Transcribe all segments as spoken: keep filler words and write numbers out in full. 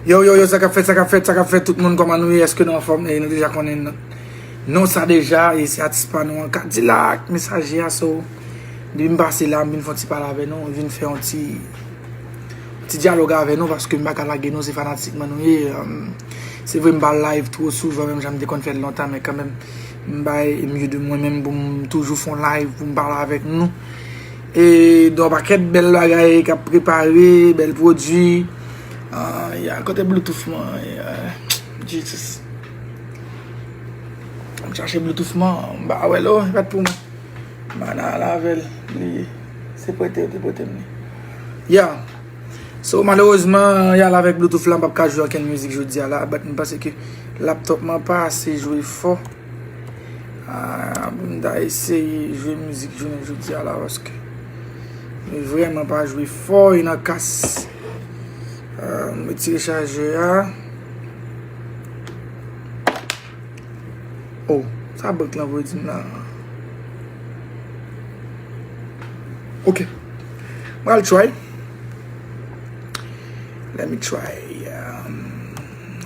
Yo, yo, yo, sa k ap fèt, sa k ap fèt, sa k ap fèt, tout moun, kòman nou ye? Èske nou anfòm? E nou deja konnen non, non sa deja, e se atis pa nou an, Kadilak, Mesaje a, so, depi m pase la, m vin fè yon ti pale avè nou, m vin fè yon ti, ti dyalòg avè nou, paske m pa ka lage nou, se fanatik mwen nou ye. Um, se vre, m pa live twò souvan, menm jan m te konn fè l lontan, men kanmenm, m bay mye de mwen menm pou m toujou fè yon live, pou m pale avèk nou. E gen yon pakèt bèl bagay k ap prepare, bèl pwodui. Ah, ya, kote Bluetooth mwen? Ya, Jesus. M chache Bluetooth mwen, m pa wè l, oh, e pa t pou mwen. M al avè l, li se prete yo te prete m li. Ya. So, malerezman, y al avèk Bluetooth la, m p ap ka jwe okenn mizik jodi a la, but m panse ke laptop mwen pa ase jwe fò. Ah, pou m ta eseye jwe mizik jounen jodi a la, paske li vrèman pa jwe fò, e nan kas. Ah, m retire chajè a. Oh, sa bank lan voye di m la. Ok. Mwen al try. Let me try. Um,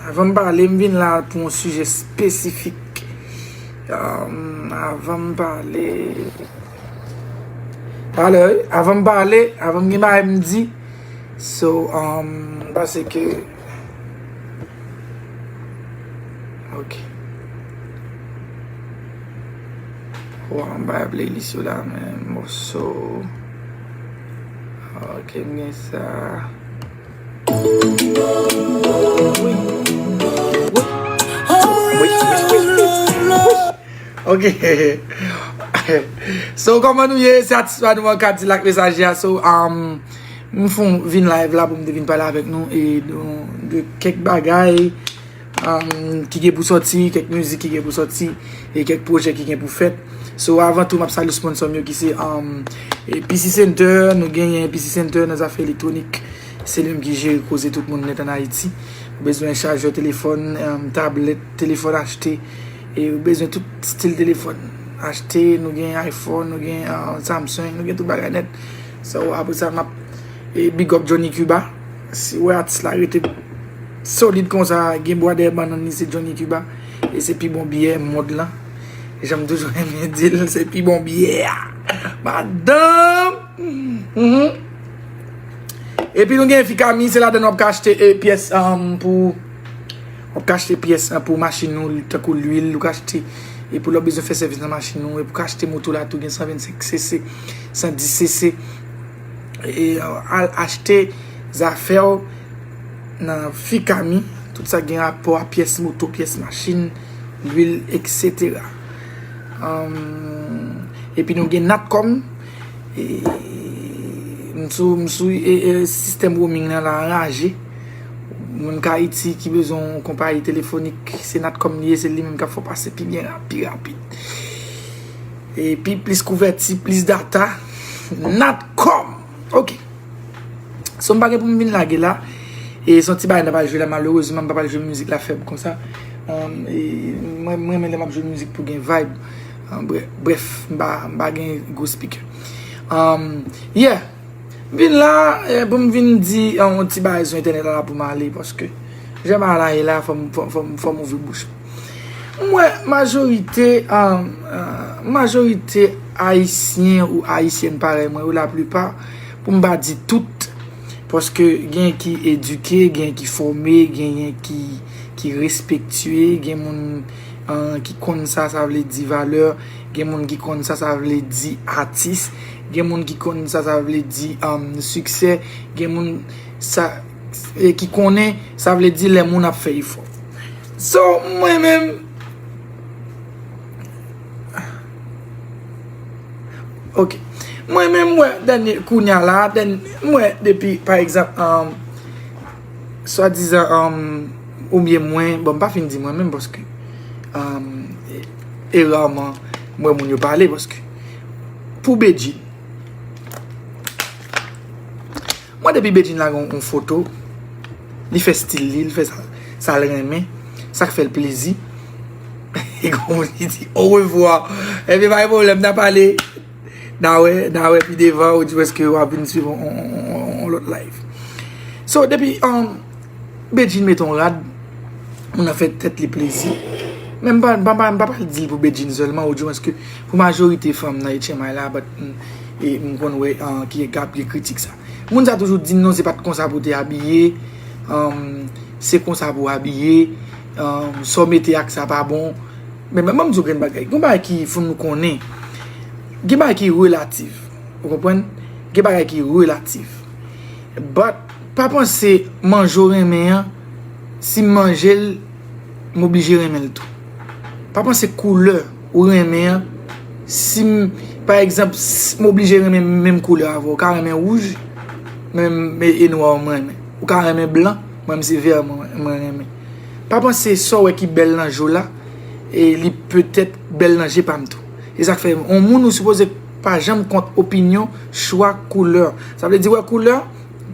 avan m pale, m vin la pou yon sijè espesifik. Um, avan m pale, pale, wi. Avan m pale, avan m gen bagay m di. So, um, m panse ke, ok. Wa, m bay playlist yo la, men, mòso. Ok, m gen sa. Wi. Wi. Wi, wi, wi, wi, wi. Ok. So, kòman nou ye? Se atis pa nou an, Kadilak Mesaje a. So, um, m fon vin live la pou m te vin pale avèk nou e de, de kèk bagay, um, ki gen pou sòti, kèk mizik ki gen pou sòti, e kèk pwojè ki gen pou fèt. So, avan tou, m ap salye sponsò m yo ki se, um, e P C Center, nou genyen P C Center nan zafè elektwonik. Se li menm ki jere koze tout moun nèt ann Ayiti. Ou bezwen chajè telefòn, um, tablèt, telefòn achte, e ou bezwen tout stil telefòn achte, nou gen iPhone, nou gen, uh, Samsung, nou gen tout bagay nèt. So, apre sa, m ap, e big up Johnny Cuba. Si w wè atis la rete solid konsa, gen bwa dèyè bannann li, se Johnny Cuba. E se pi bon byè mond lan. Jan m toujou renmen di l, se pi bon byè a. Madanm! Mhm. Epi nou gen Fikami, se ladan w ap ka achte, e, pyès, um, pou, w ap ka achte pyès, um, pou machin ou, tankou lwil, ou ka achte, e pou lè w bezwen fè sèvis nan machin ou, e pou ka achte moto la tou, gen san vennsenk C C, san dis C C. E, uh, al achte zafè w nan Fikami, tout sa gen rapò a pyès moto, pyès machin, lwil, et cetera. Um, epi nou gen Natcom, e, m sou, m sou, e, e, sistèm roaming nan la anraje. Moun k Ayiti ki bezwen yon konpayi telefonik, se Natcom li ye, se li menm k ap fè w pase pi byen, pi rapid. Epi plis kouvèti, plis data, Natcom. Ok. So, m pa gen pou m vin lage la. E se yon ti bagay n ap al jwe la, malerezman, m pa pral jwe mizik la fèb konsa. Um, e mwen, mwen renmen lè m ap jwe mizik pou gen vibe. Um, brè-, brèf, m pa, m pa gen gwo speaker. Um, yeah. M vin la, eh, pou m vin di, um, yon ti bagay sou entènèt la pou m ale, paske jan bagay la ye la, fò m, fò, fò m, fò m ouvri bouch. M wè majorite, um, uh, majorite Ayisyen ou Ayisyèn parèy mwen yo, laplipa, pou m pa di tout, paske gen ki edike, gen ki fòme, genyen ki, ki respektye, gen moun, uh, ki konn sa, sa vle di valè, gen moun ki konn sa, sa vle di atis, gen moun ki konn sa, sa vle di, um, siksè, gen moun sa, e ki konnen sa vle di lè moun ap fè efò. So, mwen menm, ok. Mwen menm, mwen, dènye, kounya la, dènye, mwen, depi, pa egzanp, um, swadizan, um, oubyen mwen, bon, m pa fin di mwen menm, paske, um, e, e raman, mwen, moun yo pale, paske, pou Bedjine, Mwen, depi Bedjine lage yon, yon foto, li fè stil li, li fè sa, sa l renmen, sa k fè l plezi. E kòm li di, orevwa. Ebyen, pa gen pwoblèm, n a pale. N a wè, n a wè pi devan, ou di prèske w ap vin swiv yon, yon, yon, yon, yon lòt live. So, depi, um, Bedjine mete yon rad, moun nan fè tèt li plezi. Men m pa, m pa, m pa, m pa pral di l pou Bedjine sèlman, oudimwens ke pou majorite fanm nan H M I la, but, mm, e m konn wè, ah, ki gen, k ap gen kritik sa. Moun sa toujou di m non, se pa t konsa pou w te abiye, um, se konsa pou w abiye, um, sa w mete ak sa pa bon. Men, men, ban m di w grenn bagay. Gen bagay ki fò nou konnen. Gen bagay ki relatif. Ou konprann? Gen bagay ki relatif. But, pa panse manje w renmen an, si m manje l, m oblije renmen l tou. Pa panse koulè ou renmen an, si m, pa egzanp, si m oblije renmen menm koulè avè w. Ou ka renmen wouj, men m, e, e nwa mwen renmen. Ou ka renmen blan, mwen m se vè mwen, mwen renmen. Pa panse sa w wè ki bèl nan je w la, e li petèt bèl nan je pa m tou. E sa k fè, yon moun ou sipoze pa janm kont opinyon, chwa, koulè. Sa vle di, wè, koulè,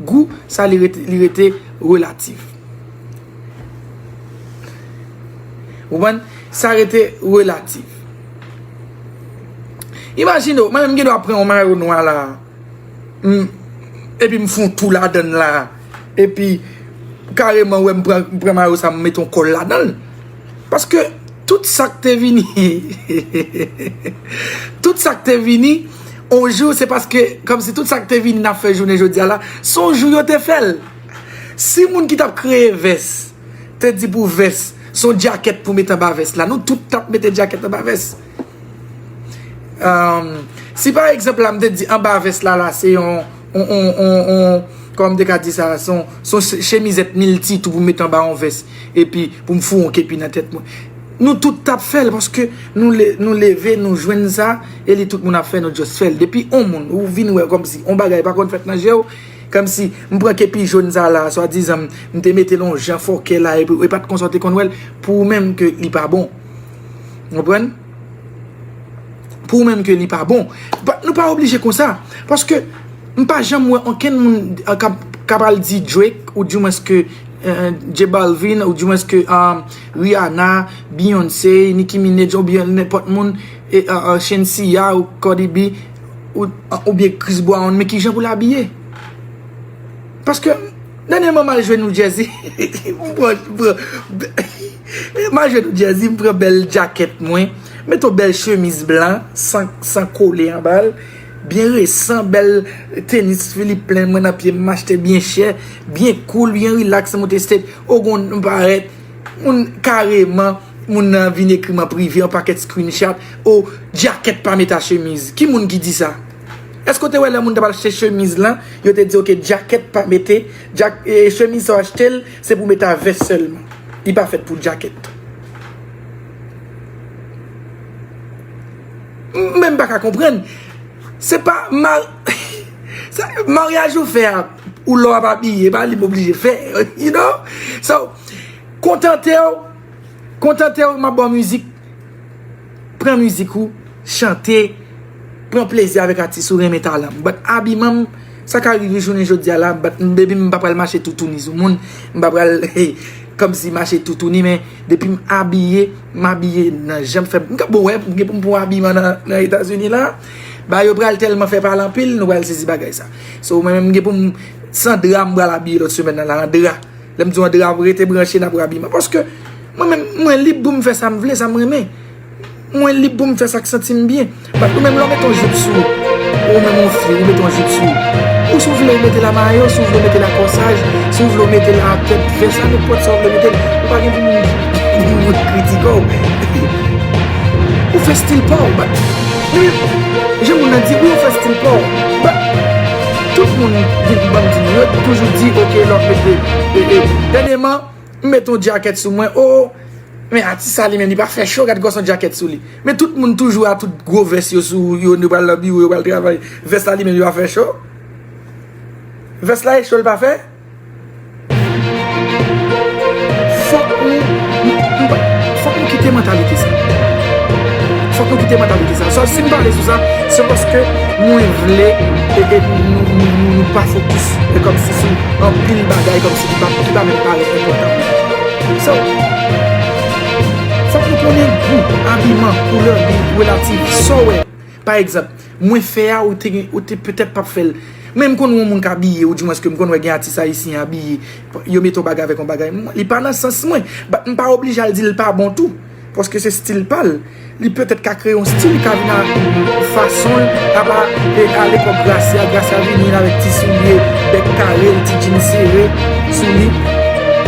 gou, sa li rete, li rete relatif. Ou konprann? Sa rete relatif. Imajine w, mwen menm m gen dwa pran yon mayo nwa la, m, epi m fè yon tou ladan l la, epi kareman, wè, m pran, m pran mayo sa, m mete yon kòl ladan l. Paske tout sa k te vini, tout sa k te vini, on jou, se paske, kòmsi tout sa k te vini n ap fè jounen jodi a la, se on jou yo te fè l. Si moun ki t ap kreye vès te di pou vès, se yon djakèt pou mete anba vès la, nou tout t ap mete djakèt anba vès. Um, si pa egzanp la, m te di anba vès la, la, se yon, on, on, on, on, kòman m te ka di sa, se yon, se yon che-, chemizèt milti tou pou m mete anba yon vès, epi pou m foure yon kepi nan tèt mwen. Nou tout t ap fè l, paske nou le-, nou leve, nou jwenn sa, e li tout moun ap fè, nou just fè l. Depi on moun, ou vin wè kòmsi on bagay pa konn fèt nan je w, kòmsi m pran kepi jòn sa la, swadizan m, m te mete l on jan fòkè la, epi, e pa t konsa w te konn wè l, pou ou menm ke li pa bon. Ou konprann? Pou ou menm ke li pa bon. Pa, nou pa oblije konsa. Paske m pa janm wè okenn moun, eh, k ap, k ap al di Drake, oudimwens ke, eh, J Balvin, oudimwens ke, ah, Rihanna, Beyoncé, Nicki Minaj, oubyen nenpòt moun, e, eh, eh, Shenseea, ou Cardi B, ou, oubyen Chris Brown, men kijan pou l abiye. Paske, dènyèman, m al jwe New Jersey. M pran, m pran, m al jwe New Jersey, m pran bèl djakèt mwen, mete yon bèl chemiz blan, san, san kole anba l, byen resan, bèl tenis Philippe Plein mwen nan pye m, m achte byen chè, byen cool, byen relax, m monte stage, o gon m parèt, moun kareman, moun nan vin ekri m an prive, yon pakèt screenshot, o, djakèt pa mete a chemiz. Ki moun ki di sa? Èske w te wè lè moun t ap achte chemiz lan, yo te di, oke, djakèt pa mete, djak-, e, chemiz sa w achte l, se pou mete a vès sèlman. Li pa fèt pou djakèt. M menm pa ka konprann. Se pa ma-, sa, maryaj ou fè a, ou lè w ap abiye, pa li m oblije fè, you know? So, kontante w, kontante w, m ap ba w mizik, pran mizik ou, chante, pran plezi avèk atis ou, renmen talan m. But abiman m, sa ka rive jounen jodi a la, but m, baby, m pa pral mache toutouni sou moun, m pa pral, kòmsi mache toutouni, men depi m abiye, m abiye nan jan m fè. M ka, bon, wè, m gen pou m pran abiman nan, nan Etazini la. Ba yo pral tèlman fè pale anpil, nou pral sezi bagay sa. So, mwen menm, m gen pou m, se an dra m pral abiye lòt semèn nan la, an dra. Lè m di w an dra, rete branche nan pran abiman. Paske, mwen menm, mwen lib pou m fè sa m vle, sa m renmen. Mwen lib pou m fè sa k santi m byen. But ou menm lè w mete yon jip sou ou, ou menm yon fi, ou mete yon jip sou ou. Ou si w vle mete l a mayo, si w vle mete l a kòsaj, si w vle mete l a tèt vès, a nenpòt sa w vle mete l, ou pa gen pou moun, pou moun kritike w. Ou fè stil pa w, but, wi, jan moun nan di, wi, ou fè stil pa w, but, tout moun vin ban m di, yo toujou di, oke, lè w mete, e, e, dènyèman, m mete yon djakèt sou mwen, o, men atis sa li menm, li pa fè cho, gad gwòs yon djakèt sou li. Men tout moun toujou a tout gwo vès yo sou yo, yo pral nan biwo, yo pral travay. Vès la li menm, li pa fè cho. Vès la e cho l pa fè. Fòk nou, nou, nou pa, fòk nou kite mantalite sa. Fòk nou kite mantalite sa. So, si m pale sou sa, se paske mwen vle, e, e, nou, nou, nou, nou pa fokis, e, kòmsi sou anpil bagay, kòmsi ki pa, ki pa menm parèt enpòtan. So, fòk nou konnen gou, abiman, koulè, li relatif. Sa w wè, pa egzanp, mwen fè a, ou te, ou te petèt p ap fè l. Men m konn wè yon moun k abiye, oudimwens ke m konn wè gen atis ayisyen abiye, yo mete yon bagay avèk yon bagay. M- Li pa nan sans mwen. But m pa oblije al di l pa bon tou. Paske se stil pa l. Li petèt ka kreye yon stil, li ka vin ak fason l, apa e, alepòk Gracia, Gracia vini avèk ti soulye bèk kare l, ti jean sere sou li.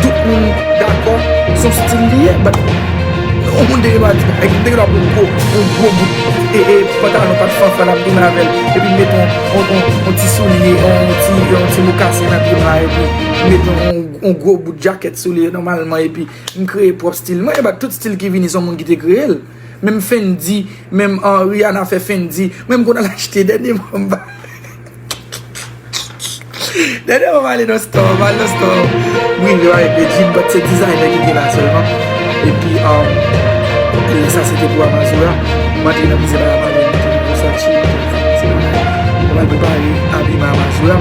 Tout moun dakò, se yon stil li ye, but yon moun te gen dwa di, te gen dwa pran yon gwo, yon gwo bout e, e pantalon pa t fanfan l ap tounen avè l, epi met yon, yon, yon, yon ti soulye, yon ti, yon ti mokasen nan pye m la, epi met yon, yon, yon gwo bout jakèt sou li nòmalman, epi m kreye pwòp stil mwen, but tout stil ki vini se yon moun ki te kreye l. Menm Fendi, menm uh, Rihanna fè Fendi, mwen m konn al achte dènye mwa m pa Dènye mwa m ale nan store, m al nan store. M rive avèk Bedjine, but se designer ki te la sèlman. Epi, um, lè sa se te pou Amazura. M antre nan biznis la, m ale, m te Versace, m te Versace. M al prepare abiman Amazura.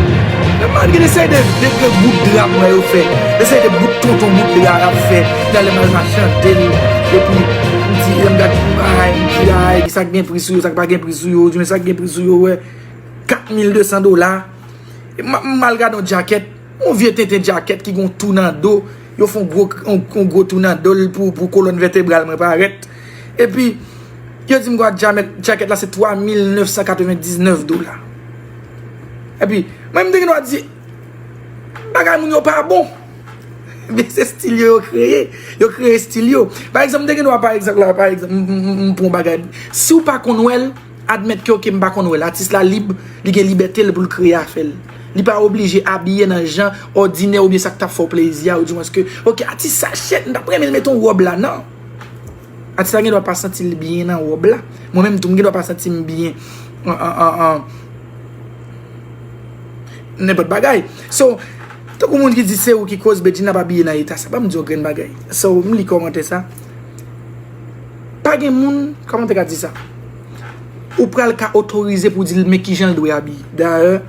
Lè m al gen de seri de, de, de bout dra m wè yo fè. De seri de bout tonton bout dra y ap fè. Talè m al machande l. Epi, m di, lè m gade, ay, m di, ay, sa k gen pri sou yo, sa k pa gen pri sou yo, oudimwens sa k gen pri sou yo, wè. Kat mil de san dola. M m al gade yon djakèt, yon vye tenten djakèt ki gen yon tou nan do. Yo fè yon gwo, yon, yon gwo tou nan do l pou, pou kolòn vètebral mwen parèt. Epi, yo di m kwa djakèt la se twa mil nèf san katrevendiznèf dola. Epi, mwen m te gen dwa di, bagay moun yo pa bon. Men se stil yo, yo kreye. Yo kreye stil yo. Pa egzanp, m te gen dwa, pa egzanp, la, pa egzanp, m, m, m, m pran yon bagay. Si w pa konn wè l, admèt ke, oke, m pa konn wè l. Atis la lib, li gen libète l pou l kreye afè l. Li pa oblije abiye nan jan òdinè oubyen sa k t ap fè w plezi a, oudimwens ke, oke, atis sa, shit, m t ap renmen l mete yon wòb la, non. Atis la gen dwa pa santi l byen nan wòb la. Mwen menm tou, m gen dwa pa santi m byen an, an, an, an, nenpòt bagay. So, tankou moun ki di se ou ki koz Bedjine ap abiye nan eta sa. Ban m di yon grenn bagay. So, m li kòmantè sa. Pa gen moun, kòman te ka di sa? Ou pral ka otorize pou di l men kijan l dwe abiye. Dayè,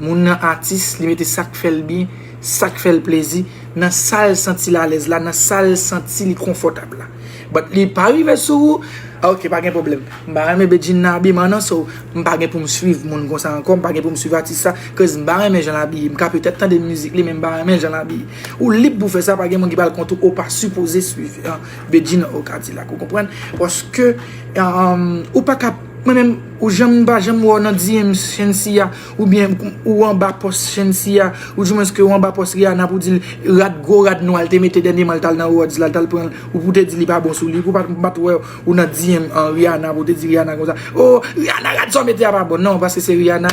moun nan atis, li mete sa k fè l byen, sa k fè l plezi, nan sa l santi l alèz la, nan sa l santi li konfòtab la. But li pa rive sou ou, ah, oke, pa gen pwoblèm. M pa renmen Bedjine nan abiman non, so m pa gen pou m swiv moun konsa ankò, m pa gen pou m swiv atis sa, cause m pa renmen jan l abiye. M ka petèt tande mizik li, men m pa renmen jan l abiye. Ou lib pou fè sa, pa gen moun ki pral kont ou, ou pa sipoze swiv, ah, Bedjine ou Kadilak, ou konprann? Paske, um, ou pa ka, mwen menm, ou janm, m pa janm wè w nan D M Shenseea, oubyen ou anba pòs Shenseea, oudimwens ke ou anba pòs Rihanna pou di l rad, gwo rad nwa l te mete dènyèman l t al nan Awards la, l t al pran l, ou pou te di li pa bon sou li, pou pa, pa t wè ou nan D M an Rihanna, pou te di Rihanna konsa, oh, Rihanna, rad sa w mete a pa bon, non, paske se Rihanna.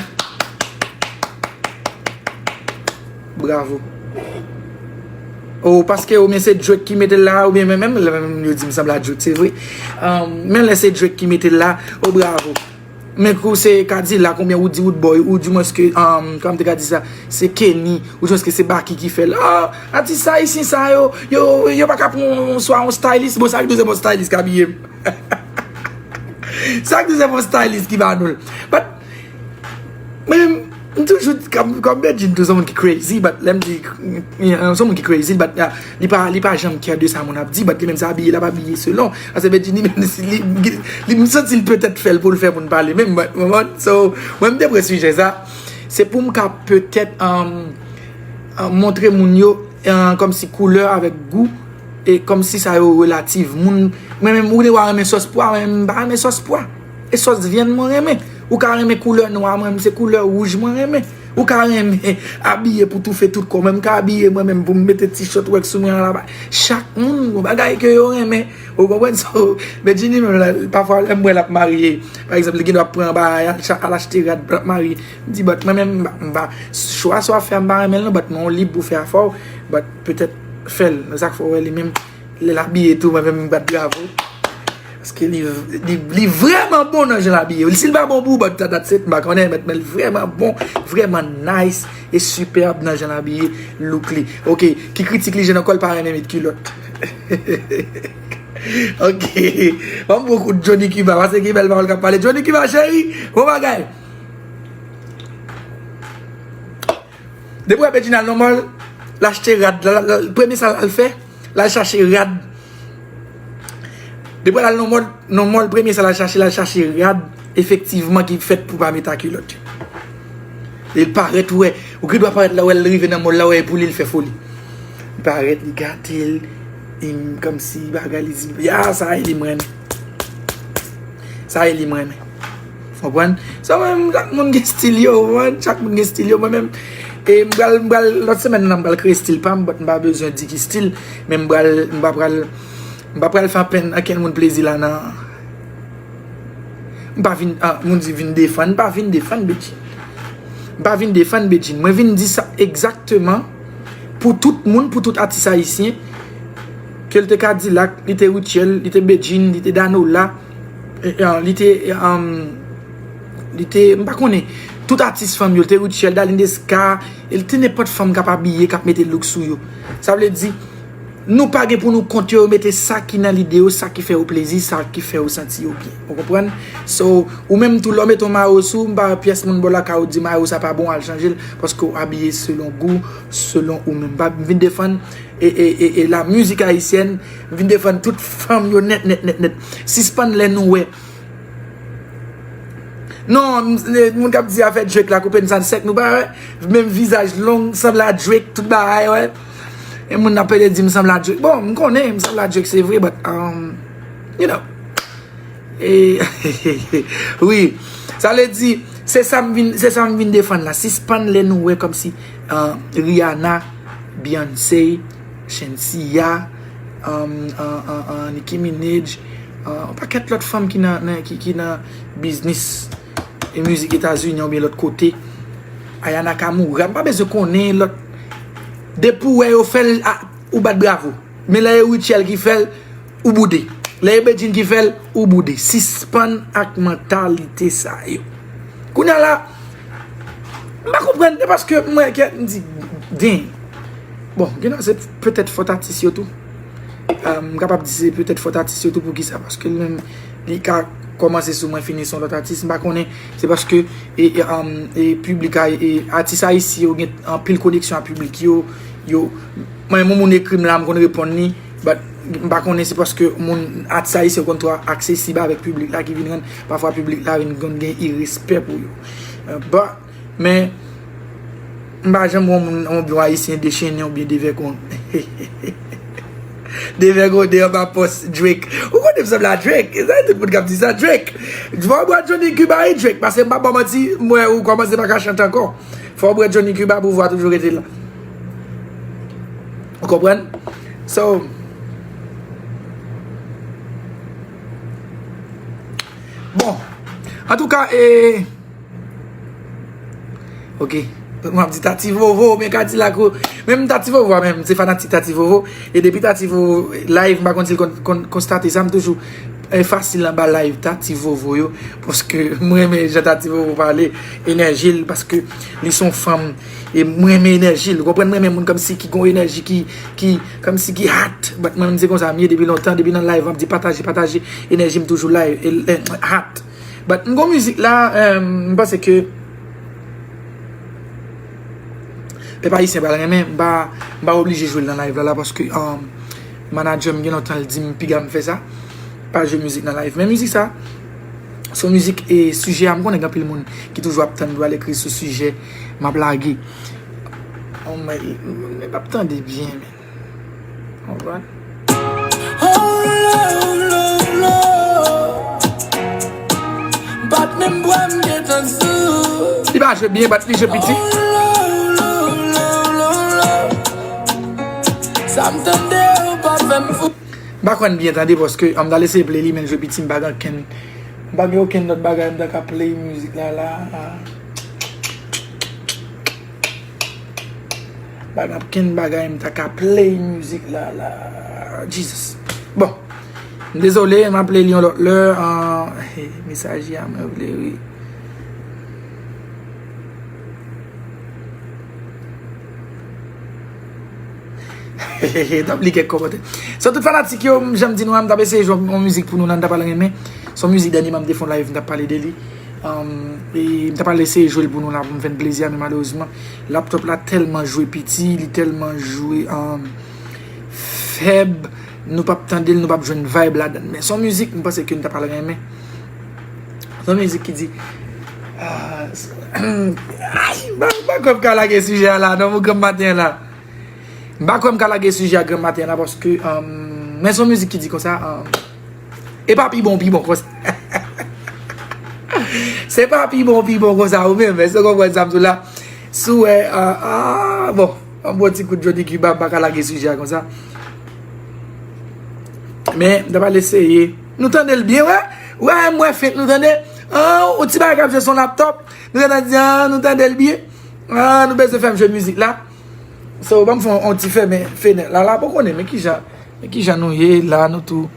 Bravo. Oh, paske oubyen se Drake ki mete l la, oubyen men, menm lè menm yo di m sanble a Drake, se vre. Um, men lè se Drake ki mete l la, oh, bravo. Men kou se Kadilak oubyen Roody Roodboy, oudimwens ke, um, kòman m te ka di sa, se Kenny, oudimwens ke se Baky ki fè l. Ah, atis ayisyen sa yo, yo, yo pa ka pran yon, swa yon stylist, bon, sa k dwe se bon stylist k abiye m. Sa k dwe se bon stylist ki ba nou l. But, mwen menm, m toujou, kòm, kòm Bedjine tou, se yon moun ki crazy, but lè m di, se yon moun ki crazy, but, ah, li pa, li pa janm care de sa moun ap di, but li menm se abiye l ap abiye selon. Paske Bedjine li menm, li, li, li, m santi l petèt fè l pou l fè moun pale menm, but, but, so, mwen m te pran sijè sa, se pou m ka petèt, um, uh, montre moun yo, uh, kòmsi koulè avèk gou, e kòmsi sa yo relatif. Moun, mwen menm, ou gen dwa renmen sòs pwa, mwen menm, m pa renmen sòs pwa. E sòs vyann mwen renmen. Ou ka renmen koulè nwa, mwen menm, se koulè wouj mwen renmen. Ou ka renmen abiye pou toufe tout kò, mwen menm, m ka abiye mwen menm pou m mete ti short wèk sou mwen an laba. Chak moun gon bagay ke yo renmen. Ou konprann? So, Bedjine menm la, pafwa lè m wè l ap marye, pa egzanp, li gen dwa pran bagay, al cha-, al achte rad pou l ap marye. M di, but mwen menm, m pa, m pa, chwa sa w ap fè a, m pa renmen l non, but mwen w lib pou fè afè w, but petèt fè l, nan sa k fè w wè li menm, lè l abiye tou, mwen menm m bat bravo. Paske li, li, li vrèman bon nan jan l abiye. Si l pa bon pou ou, but that's it, m pa konnen, but men l vrèman bon, vrèman nice e superb nan jan l abiye, look li. Oke, ki kritik li jwenn ankò, l pa renmen met kilòt. Oke, ban m pran kout Johnny Cuba, paske ki bèl pawòl k ap pale. Johnny Cuba, cheri, bon bagay. Depi w wè Bedjine al nan mall, l achte rad. La, la, la, premye sa l al fè, l al chache rad. Depi l al nan mall, nan mall, premye sa l al chache, l al chache rad, efektivman, ki fèt pou pa met a kilòt yo. Li parèt, ou wè, ou gen dwa parèt la, wè, l rive nan mòl la, wè, e pou li, l fè foli. Li parèt, li gate l, li kòmsi bagay, li di, ya, sa e li m renmen. Sa e li m renmen. Konprann? So, mwen menm, chak moun gen stil yo, ou konprann? Chak moun gen stil yo, mwen menm. E m pral, m pral, lòt semèn nan, m pral kreye stil pa m, but m pa bezwen di ki stil, men m pral, m pa pral, m pa pral fè ankenn, ankenn moun plezi la nan, m pa vin, ah, moun di vin defann, m pa vin defann Bedjine. M pa vin defann Bedjine. Mwen vin di sa egzakteman pou tout moun, pou tout atis ayisyen, ke l te Kadilak, li te Rutshelle, li te Bedjine, li te Danola, eh, eh, li te, eh, um, li te, m pa konnen, tout atis fanm yo, li te Rutshelle, Darline Desca, e li te nenpòt fanm k ap abiye, k ap mete look sou yo. Sa vle di, nou pa gen pou nou kont yo, yo mete sa ki nan lide yo, sa ki fè yo plezi, sa ki fè yo santi yo byen. Ou konprann? So, ou menm tou, lè w mete yon mayo sou, m pa wè pyès moun bò lakay ou di mayo sa pa bon, al chanje l, paske w abiye selon gou, selon ou menm. M pa vin defann e, e, e, e la mizik ayisyèn, m vin defann tout fanm yo nèt, nèt, nèt, nèt. Sispann lè nou wè Non, m- e, moun k ap di afè Drake la, koupe n sa n sèk, nou pa wè? Menm vizaj long, sanble a Drake, tout bagay, wè. E moun ap pede di m sanble a Drake. Bon, m konnen m sanble a Drake, se vre, but, um, you know. E, wi. Sa vle di, se sa m vin, se sa m vin defann la. Sispann lè nou wè kòmsi, uh, Rihanna, Beyoncé, Shenseea, um, uh, uh, uh, Nicki Minaj, uh, yon pakèt lòt fanm ki nan, nan, ki, ki nan biznis e mizik Etazini oubyen lòt kote. Aya Nakamura, m pa bezwen konnen lòt. Depi w wè yo fè l, a, ou bat bravo. Men lè e Rutshelle ki fè l, ou boude. Lè e Bedjine ki fè l, ou boude. Sispann ak mantalite sa yo. Kounye a la, m pa konprann, se paske m wè ke m di, den. Bon, gen sa se petèt fòt atis yo tou. Ah, m kapab di se petèt fòt atis yo tou, poukisa? Paske li menm, li ka kòmanse sou mwen, fini sou yon lòt atis, m pa konnen. Se paske, e, e, um, e piblik a, e atis ayisyen yo gen anpil koneksyon ak piblik yo, yo, mwen, yon moun ekri m la, m konn reponn li, but m pa konnen se paske moun, atis ayisyen yo konn twò aksesib avèk piblik la ki vin rann, pafwa piblik la vin konn gen irespè pou yo. Euh, but, men, m pa janm wè yon moun, yon byon ayisyen dechennen oubyen devègonde. Devègonde anba pòs Drake. Ou konnen m sanble a Drake. E sa, tout moun k ap di sa, Drake. Fò w bwè Johnny Cuba e Drake, paske m pa ba w manti, m wè ou kòmanse pa ka chante ankò. Fò w bwè Johnny Cuba pou vwa toujou rete la. Ou konprann? So, bon. Antouka, e, ok. M ap di Tati Vovo, men Kadilak ou. Menm Tati Vovo a menm, se fanatik Tati Vovo. E depi Tati Vovo live, m pa konn si l konn, konn konstate sa, m toujou, e, fasil anba live Tati Vovo yo. Paske m renmen jan Tati Vovo pale, enèji l, paske li se yon fanm. E m renmen enèji l. Ou konprann, m renmen moun kòmsi ki gon enèji ki, ki, kòmsi ki hot. But mwen menm se konsa m ye depi lontan, depi nan live, m ap di pataje, pataje. Enèji m toujou live, e, e, hot. But m gon mizik la, eh, m panse ke pèp ayisyen pral renmen, m pa, m pa oblije jwe l nan live la, la, paske, um, manadjè m gen lontan l di m piga m fè sa, pa jwe mizik nan live. Men mizik sa, se yon mizik e sijè a, m konnen gen anpil moun ki toujou ap tann pou al ekri sou sijè m ap lage. Oh, men, m p ap tande byen, men. Alright. Bat menm bwa m gentan sou. Li pa jwe byen, bat li jwe piti. Sa m tande ou pa fè m fou. M pa kwè n byen tande paske an m ta lese play li, men l jwe piti, m pa gen okenn, m pa gen okenn lòt bagay m ta ka play mizik la la. Pa gen okenn bagay m ta ka play mizik la la. Jesus. Bon. M dezole, m ap play li yon lòt lè. Ah, mesaj a mwen vle wi. N ap li kèk kòmantè. So, tout fanatik yo, jan m di nou an, m t ap eseye jwe yon mizik pou nou la, n ta pral renmen. Se yon mizik dènyèman m te fè yon live, m t ap pale de li. Um, e m ta pral eseye jwe l pou nou la, pou m fè n plezi a, men malerezman, laptop la tèlman jwe piti, li tèlman jwe, um, fèb, nou p ap tande l, nou p ap jwenn vibe ladan l. Men se yon mizik, m panse ke n ta pral renmen. Se yon mizik ki di, Ah, s- ay, m pa, m pa kwè m ka lage sijè a la, non, pou granm maten an la. M pa kwè m ka lage sijè a granm maten an la, paske, um, men se yon mizik ki di konsa, um, e pa pi bon, pi bon konsa. Se pa pi bon, pi bon konsa, ou menm, èske w konprann sa m di w la? Si w wè, ah, ah, bon, yon bon ti kout Johnny Cuba, m pa ka lage sijè a konsa. Men, m ta pral eseye. Nou tande l byen, wè? Wè, m wè fent, nou tande? Ah, yon ti bagay k ap jwe sou laptòp. Nou tande di, ah, nou tande l byen. Ah, nou bezwen fè m jwe mizik la. So, ban m fè yon, yon ti fèmen fenèt la, la, pou konnen, men kijan, men kijan nou ye la, nou tou,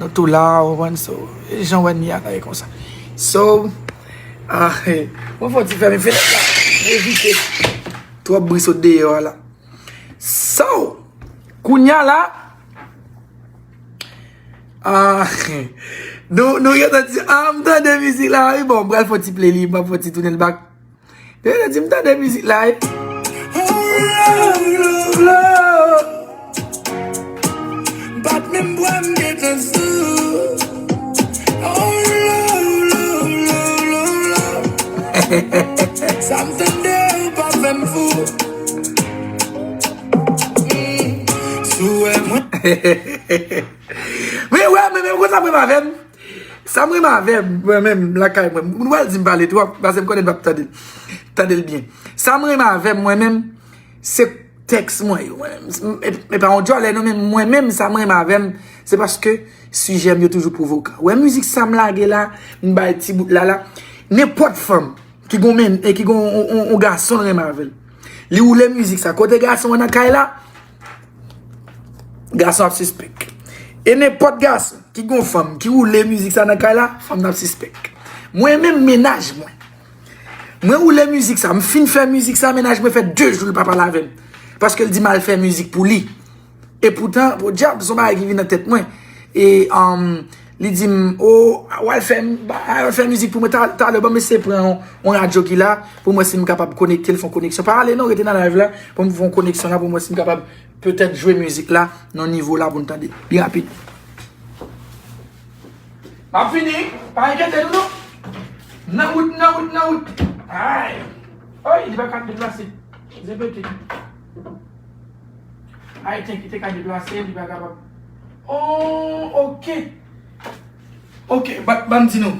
nou tou la, ou konprann, so, e jan wè n ye a la, e konsa. So, ah, eh, mwen fè yon ti fèmen fenèt la, evite twòp bri sot deyò a la. So, kounya la, ah, nou, nou gentan di, ah, m tande mizik la, wi, bon, m pral fè yon ti play li, m pral fè yon ti tounen l back. Yo di m tande mizik la, eh. Oh, love, love, love. M pa t menm bwè m gentan sou. Oh, love, love, love, love, love. Sa m tande ou pa fè m fou. Mm. Si w wè mwen. Men wè, men, men, konsa mwen avè m. Sa m renmen avè mwen menm lakay mwen, moun pral di m pale twòp, paske m konnen m p ap tande l, tande l byen. Sa m renmen avè m mwen menm, se tèks mwen yo. Mwen menm, e, e pa yon djòlè non, men mwen menm, sa m renmen avè m, se paske sijè m yo toujou pwovokan. Wè mizik sa m lage la, m bay ti bout la la, nenpòt fanm ki gon men, e ki gon on, on, on gason l renmen avè l. Li woule mizik sa, kote gason an nan kay la, gason ap sispèk. E nenpòt gason ki gon fanm ki woule mizik sa nan kay la, fanm nan ap sispèk. Mwen menm mennaj mwen, mwen woule mizik sa, m fin fè mizik sa, mennaj mwen fè de jou l pa pale avè m. Paske l di m al fè mizik pou li. E poutan, podyab, se yon bagay ki vin nan tèt mwen. E, um, li di m, o, w al fè, w al fè mizik pou mwen, ta- talè, ban m eseye pran yon, yon radyo ki la, pou m wè si m kapab konekte l, fè yon koneksyon. Pa ale non, rete nan live la, pou m fè yon koneksyon la, pou m wè si m kapab petèt jwe mizik la nan nivo la pou n tande. Byen rapid. M ap fini, pa enkyete nou non. Nan wout, nan wout, nan wout. Ay. Oy, li pa ka deplase. Zepete. Ay, thank you, te ka deplase, li pa kapab. Oh, ok. Ok, ba- ban m di nou.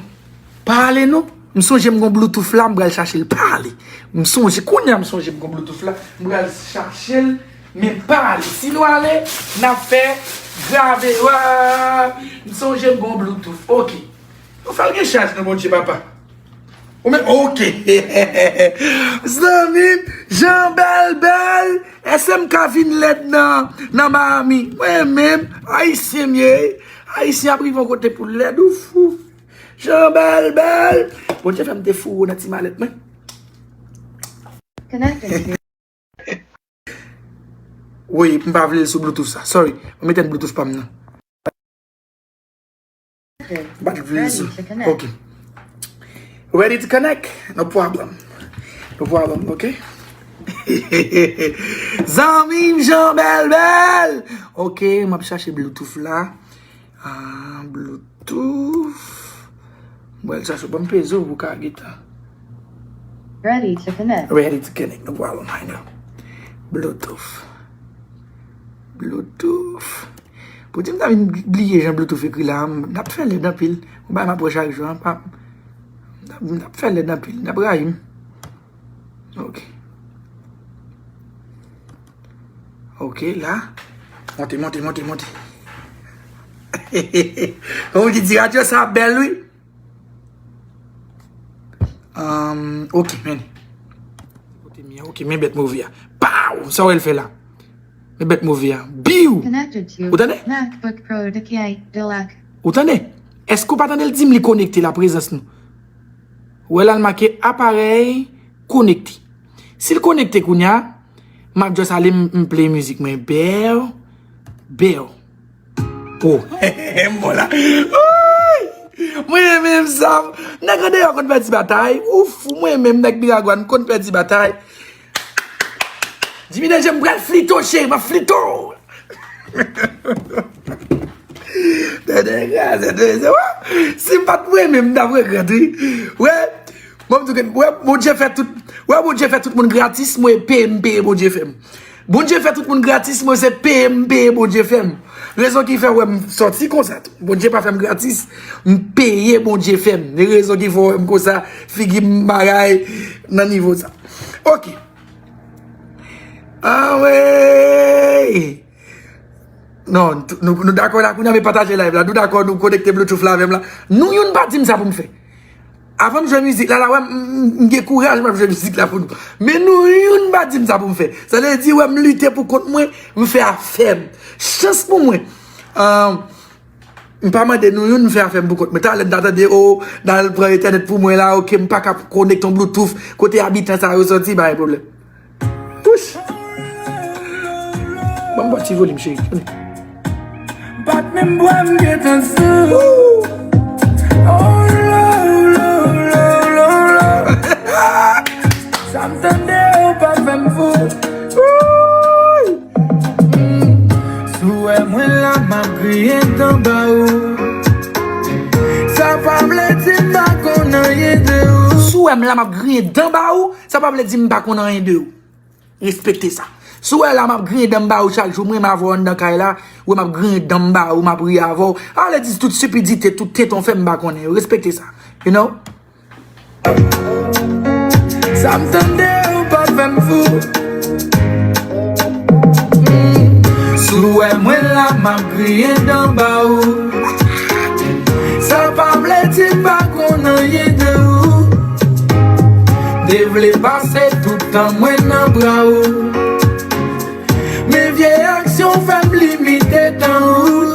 Pa ale non. M sonje m gon Bluetooth la, m pral chache l. Pa ale. M sonje, kounye a m sonje m gon Bluetooth la, m pral chache l, men pa ale. Si nou ale, n ap fè grave. Wa! M sonje m gon Bluetooth. Ok. Nou fè l gen chaj nan Bondye, papa. Ou menm, ok. Zanmi m, Jan Bèl Bèl, èske m ka vin lèd nan, nan Miami? Mwen menm, ayisyen m ye. Ayisyen ap rive yon kote pou lèd, ou fou. Jan Bèl Bèl. Bondye fè m te foure w nan ti malèt mwen. Connecting to Wi, m pa vle l sou Bluetooth sa. Sorry. Mwen mete Bluetooth pa m nan. M pa t vle l sou. Ready to connect. Ok. Ready to connect? No problem. No problem, ok? Zanmi m Jan Bèl Bèl. Ok, m ap chache Bluetooth la. Ah, Bluetooth. Mwen chache, ban m peze w pou ka gentan. Ready to connect. Ready to connect. No problem, I know. Bluetooth. Bluetooth. Pou di m ta vin bliye jan Bluetooth ekri la, m, n ap fè lèd anpil. Yon bagay m ap wè chak jou an, pa, n ap, n ap fè lèd anpil, n ap rayi m. Ok. Ok, la. Monte, monte, monte, monte. Ou ki di radyo sa bèl, wi. Um, ok, men. Kote m ye? Ok, men bèt move a. Pow! Sa w wè l fè la? Men bèt move a. Biw! Connected to Ou tande? MacBook Pro de K Deluxe. Ou tande? Èske w pa tande l di m li konekte la, prezans nou? Ou wè la l make aparèy konekte. Si l konekte kounye a, m ap just ale m, m play mizik mwen. Bèw, bèw. Oh, m bon la. Woy! Mwen menm sa. Nèg andeyò konn pèdi batay. Ou fou, mwen menm nèg Miragwàn konn pèdi batay. Jimmy Danger, m pral flito, cheri, m ap flito. Tande, tande, tande, wè. Si m pa t mwen menm, m t ap regrèt, wi. Wè, Bon, m di w, wè, Bondye fè tout, wè, Bondye fè tout moun gratis, mwen peye, m peye Bondye fè m. Bondye fè tout moun gratis, mwen se peye, m peye Bondye fè m. Rezon ki fè wè m sòti konsa tou. Bondye pa fè m gratis, m peye Bondye fè m. E rezon ki fè wè m konsa, figi m bagay nan nivo sa. Ok. Anmwey! Non, nou, nou dakò la, kounye a, men pataje live la. Nou dakò, nou konekte Bluetooth la avè m la. Nou youn pa di m sa pou m fè. Avan m jwe mizik la, la, wè, m, m, m gen kouraj, m ap jwe mizik la pou nou. Men nou youn pa di m sa pou m fè. Sa vle di, wè, m lite pou kont mwen, m fè afè m. Chans pou mwen. Ahn, m pa mande nou youn, m fè afè m pou kont mwen. Talè m ta tande, o, n al pran entènèt pou mwen la, ok, m pa ka konekte yon Bluetooth, kote abitan sa yo sòti, pa gen pwoblèm. Wouch! Ban m yon ti volim, cheri. Pa t menm bwè m gentan sou. Oh, lo, lo, lo, lo, lo. Sa m tande ou pa fè m fou. Wouy! Mm. Si w wè mwen la, m ap griyen dan ba ou. Sa pa vle di m pa konn anyen de ou. Si w wè m la, m ap griyen dan ba ou. Sa pa vle di m pa konn anyen de ou. Respekte sa. Si w wè la, m ap griyen dan m ba ou chak jou, m renmen avè w anndan kay la, w wè m ap griyen dan m ba ou, m ap ri avè w. Ale di tout stipidite, tout tenten w fè m pa konnen yo. Respekte sa. You know? Sa m tande ou pa fè m fou. Mm. Si w wè mwen la, m ap griyen dan ba ou. Sa pa vle di m pa konn anyen de ou. Te vle pase tout tan mwen nan bra ou. Men vye aksyon fè m limite tan ou.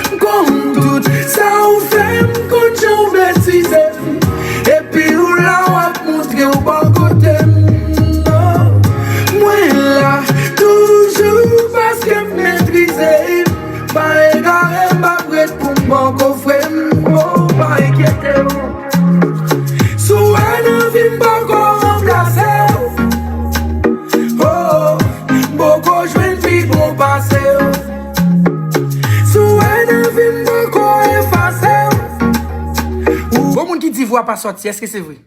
M konn tout sa ou fè, m konn jan w betize m. Epi ou la w ap montre w bò kote m. Oh, mwen la toujou paske m metrize m. Pa egare m, pa prèt pou m poko fre m. Oh, pa enkyete w. Si w wè nan vi m poko ranplase w. Oh, m poko jwenn pi bon pase w. Si w wè nan vi m poko efase w. Gon moun ki di vwa pa sòti, èske se vre?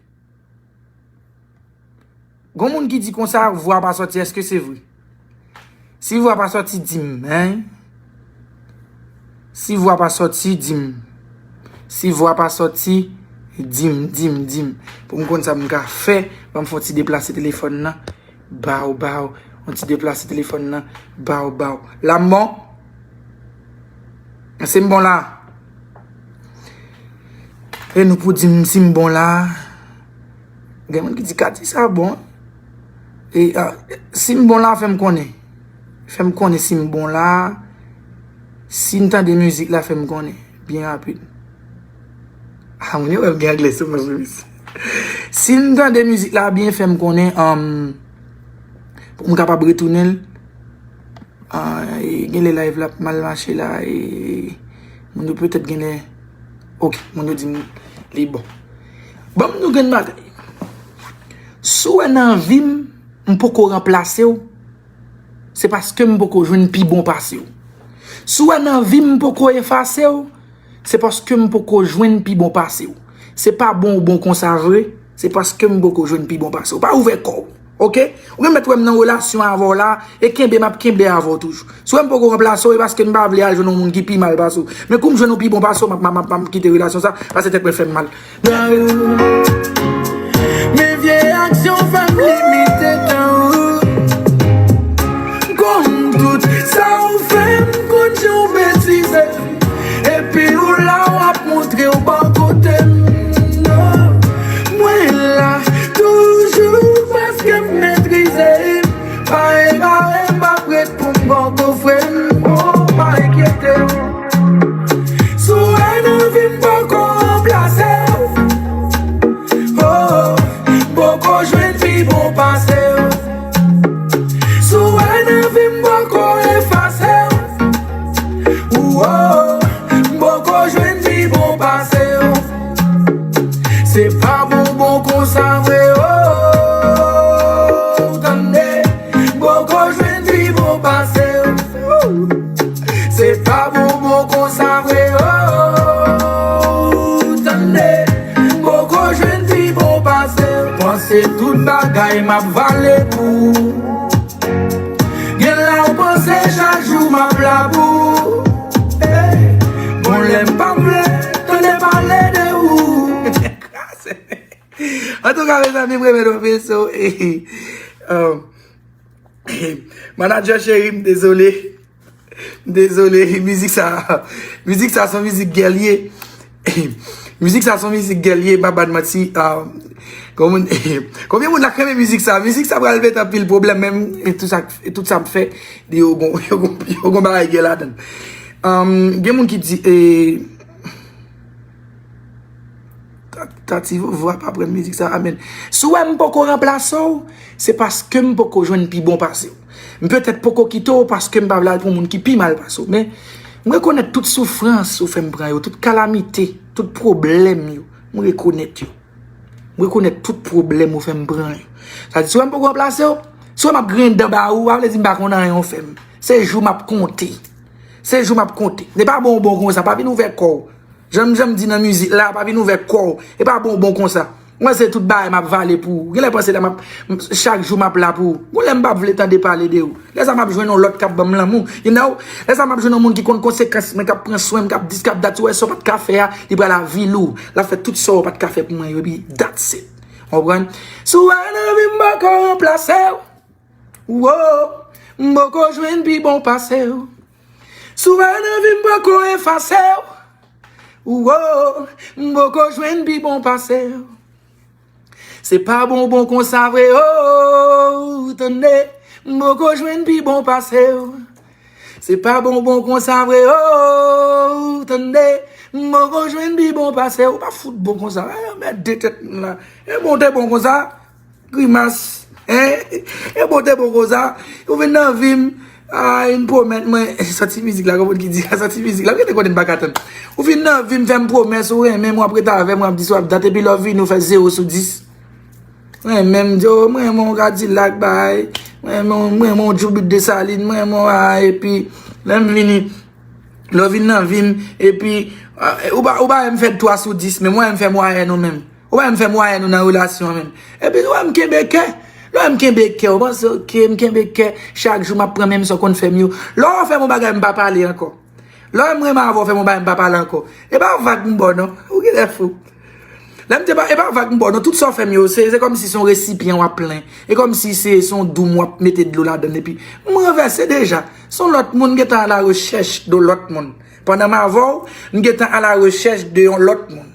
Gon moun ki di konsa, vwa pa sòti, èske se vre? Si vwa pa sòti, di m, hein? Si vwa pa sòti, di m. Si vwa pa sòti, di m, di m, di m. Pou m konn sa m ka fè, ban m fè yon ti deplase telefòn nan. Baw, baw. Yon ti deplase telefòn nan. Baw, baw. La m bon? Si m bon la? E nou pou di m si m bon la? Gen moun ki di, "Kati sa bon?" E, a, si m bon la, fè m konnen. Fè m konnen si m bon la. Si n tande mizik la, fè m konnen. Byen rapid. A, moun yo wè m gen anglè sou mwen, wi. Si n tande mizik la byen, fè m konnen, um, pou m kapab retounen l. Ah, e, genlè live la ap mal mache la, e, moun yo petèt genlè, ok, moun yo di m li bon. Ban m di w grenn bagay. Si w wè nan vi m, m poko ranplase w, se paske m poko jwenn pi bon pase w. Si w wè nan vi m, m poko efase w, se paske m poko jwenn pi bon pase w. Se pa bon ou bon konsa vre, se paske m poko jwenn pi bon pase w. Pa ouvè kò w, ok? Ou gen mèt wè m nan relasyon avè w la, e kenbe m ap kenbe avè w toujou. Si w wè m poko ranplase w, e paske m pa vle al jwenn yon moun ki pi mal pase w. Men kou m jwenn yon pi bon pase w, m ap, m ap, m ap, m ap kite relasyon sa, paske tèt mwen fè m mal. Men vye aksyon fè m limite tan ou. M konn tout sa ou fè, m konn jan w betize m. Epi ou la w ap montre w bò kote m. Non, mwen la toujou paske m metrize m. Pa egare m, pa prèt pou m poko fre m. Oh, pa enkyete w. Si w wè nan vi m poko ranplase w. Oh, m poko jwenn pi bon pase w. M ap vale pou ou. Gen lè w panse chak jou m ap la pou ou. Ey, bon lè m pa vle tande pale de ou. Antouka, mezanmi, m renmen nou anpil, so, eh, eh, um, manager cheri, m dezole. M dezole, mizik sa, mizik sa se yon mizik gèlye. Mizik sa se yon mizik gèlye, m pa ba n manti. Ah, konbyen moun, konbyen moun la k renmen mizik sa? Mizik sa pral mete anpil pwoblèm, men e tout sa, e tout sa m fè, yo gon, yo gon, yo gon bagay gè ladan l. Um, gen moun ki di, eh, Ta- Tati Vovo ap aprann mizik sa, amèn. Si w wè m poko ranplase w, se paske m poko jwenn pi bon pase w. M petèt poko kite w paske m pa vle al pou moun ki pi mal pase w. Men, m rekonèt tout soufrans ou fè m pran yo, tout kalamite, tout pwoblèm yo. M rekonèt yo. M rekonèt tout pwoblèm ou fè m pran yo. Sa di, si w wè m poko ranplase w, si w wè m ap griyen dan ba ou, pa vle di m pa konn anyen w fè m. Se jou m ap konte. Se jou m ap konte. Se pa bon bon konsa, pa vin ouvè kò w. Jan m, jan m di nan mizik la, pa vin ouvè kò w. E pa bon bon konsa. Mwen se tout bagay m ap vale pou ou. Genlè panse la m ap, m- chak jou m ap la pou ou. Gon lè m p ap vle tande pale de ou. Lè sa m ap jwenn yon lòt k ap ban m lanmou. You know? Lè sa m ap jwenn yon moun ki konn konsekans mwen, k ap pran swen m, k ap dis, k ap dat. Si w wè sa w pa t ka fè a, li pral avili w. L ap fè tout sa w pa t ka fè pou mwen yo, epi that's it. Ou konprann? Si w wè nan vi m poko ranplase w. Wo, m poko jwenn pi bon pase w. Si w wè nan vi m poko efase w. Wo, m poko jwenn pi bon pase w. Se pa bon bon konsa vre, oh, tande. M poko jwenn pi bon pase w. Se pa bon bon konsa vre, oh, tande. M poko jwenn pi bon pase w. Ou pa fout bon konsa. Eh, mèt de tèt moun la. E bon te bon konsa. Grimas. Hein? E bon te bon konsa. Ou vin nan vi m. Ay, m pwomèt mwen. Sa ti mizik la, konprann ki di sa, sa ti mizik la. Ou genlè konnen m pa ka tann. Ou vin nan vi m, fè m pwomès, ou renmen m, w ap rete avè m, w ap di sa w ap dat, epi lè w vini, ou fè zewo sou dis. Mwen menm, di, oh, mwen renmen yon Kadilak, bay. Mwen renmen, mwen renmen yon Djoubit Desalin, mwen renmen yon, ah, epi, lè m vini, lè w vin nan vi m, epi, ah, ou pa, ou pa wè m fè twa sou dis, men mwen, m fè mwayèn ou menm. Ou pa wè m fè mwayèn ou nan relasyon an menm. Epi, ou wè m kenbe kè. Lè w wè m kenbe kè, ou panse, ok, m kenbe kè, chak jou m ap pran menm sa w konn fè m yo. Lè w fè m yon bagay, m pa pale ankò. Lè w wè m renmen avè w, fè m yon bagay, m pa pale ankò. E pa vag m ba w, non. Ou genlè fou. Lè m te pa, e pa vag m ba w, non. Tout sa w fè m yo, se, se kòmsi se yon resipyan w ap plen. E kòmsi se, se yon doum w ap mete dlo ladan l, epi m ranvèse deja. Se yon lòt moun gentan a la rechèch de yon lòt moun. Pandan m avè w, m gentan a la rechèch de yon lòt moun.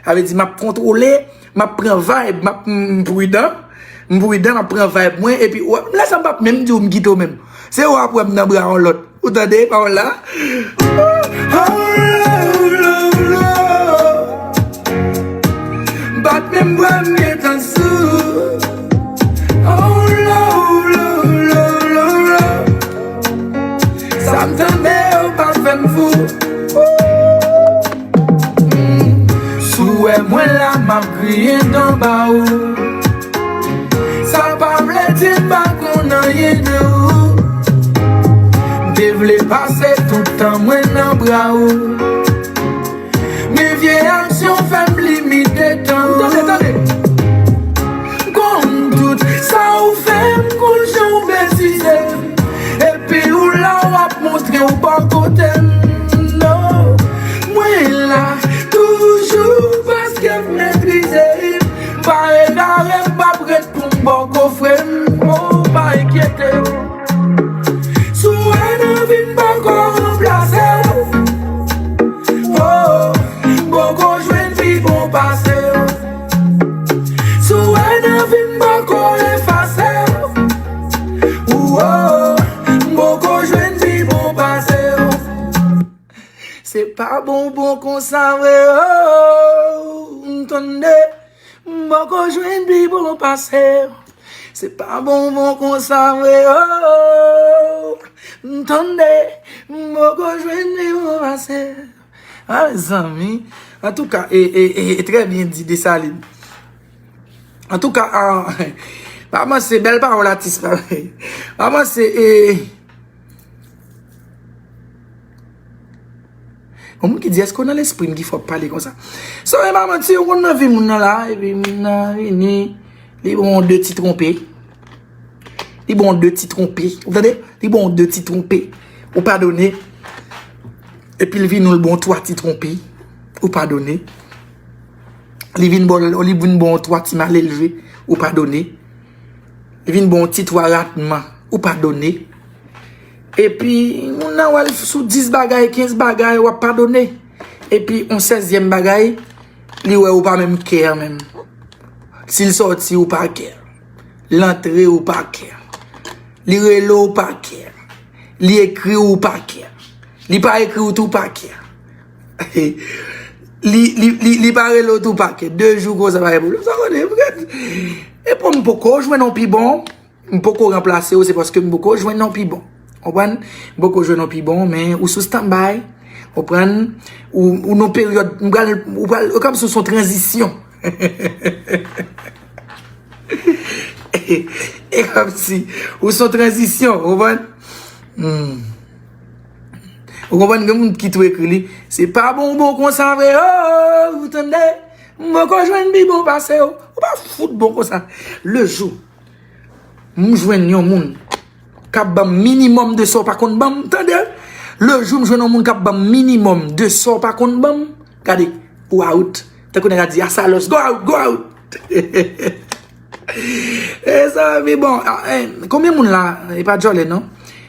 Sa vle di, m ap kontwole, m ap pran vibe, m ap, m, m pridan, m pridan, m ap pran vibe mwen, epi, w ap, lè sa m p ap menm di w m kite w menm. Se ou ap wè m nan bra yon lòt. Ou tande pawòl la? Oh, oh, oh, oh. Bat menm bra m gentan sou. Oh, oh, oh, oh, oh, oh. Sa m tande yo pa fè m fou. Si w wè mwen la, m ap griyen dan ba ou. Sa pa vle di m pa konn anyen de ou. M te vle pase tout tan mwen nan bra ou. Men vye aksyon fè m limite tan ou. Tande, tande. M konn tout sa ou fè, m konn jan ou betize m. Epi ou la, w ap montre w bò kote m. Non, mwen la toujou paske m metrize. Pa egare, m p ap ret pou m bò kofre m. Oh, pa enkyete w. Si w wè nan vi m poko ranplase w. Oh, m poko jwenn pi bon pase w. Si w wè nan vi m poko efase w. Ou, oh, m poko jwenn pi bon pase w. Se pa bon bon konsa vre, oh, m tande. M poko jwenn pi bon pase w. Se pa bon bon konsa vre, oh, m tande. M poko jwenn pi bon pase w. Ah, mezanmi. Antouka, e, e, e, e, trè byen di, Desalin. Antouka, ah, pa panse, bèl pawòl atis pa. Pa panse, e, yon moun ki di, èske w nan lespri m ki fè w pale konsa? So, e pa manti, ou konn nan vi moun nan la, epi moun nan vini, Li ba w de ti twonpe. Li ba w de ti twonpe. Ou tande? Li ba w de ti twonpe. Ou padone. Epi l vin ou l ba w twa ti twonpe. Ou padone. Li vin ba w, li vin ba w twa ti malelve. Ou padone. Li vin ba w ti twa ratman. Ou padone. Epi, moun nan wè l sou dis bagay, kenz bagay, w ap padone. Epi, on sèzyèm bagay, li wè ou pa menm care menm. Si l sòti, ou pa care. L antre, ou pa care. Li rele w, ou pa care. Li ekri w, ou pa care. Li pa ekri w tou, ou pa care. Li, li, li, li pa rele w tou, ou pa care. De jou konsa, pa gen pwoblèm. Sa konnen, e bon, m poko jwenn yon pi bon. M poko ranplase w, se paske m poko jwenn yon pi bon. Konprann? M poko jwenn yon pi bon, men ou sou standby. Konprann? Ou, ou nan peryòd, m pral, ou pral, e kòmsi w sou tranzisyon. E kòmsi ou sou tranzisyon, konprann? Hmm. Ou konprann, gen moun ki tou ekri li, se pa bon, bon konsa vre, oh, ou tande? M poko jwenn pi bon pase w. Ou pa fout bon konsa. Le jou m jwenn yon moun k ap ban m minimòm de sa w pa konn ban m, tande? Le jou m jwenn yon moun k ap ban m minimòm de sa w pa konn ban m, gade, ou out. Tankou nèg la di, Asalòs, go out, go out. E sa, men bon, ah, eh, konbyen moun la, e pa djòlè non?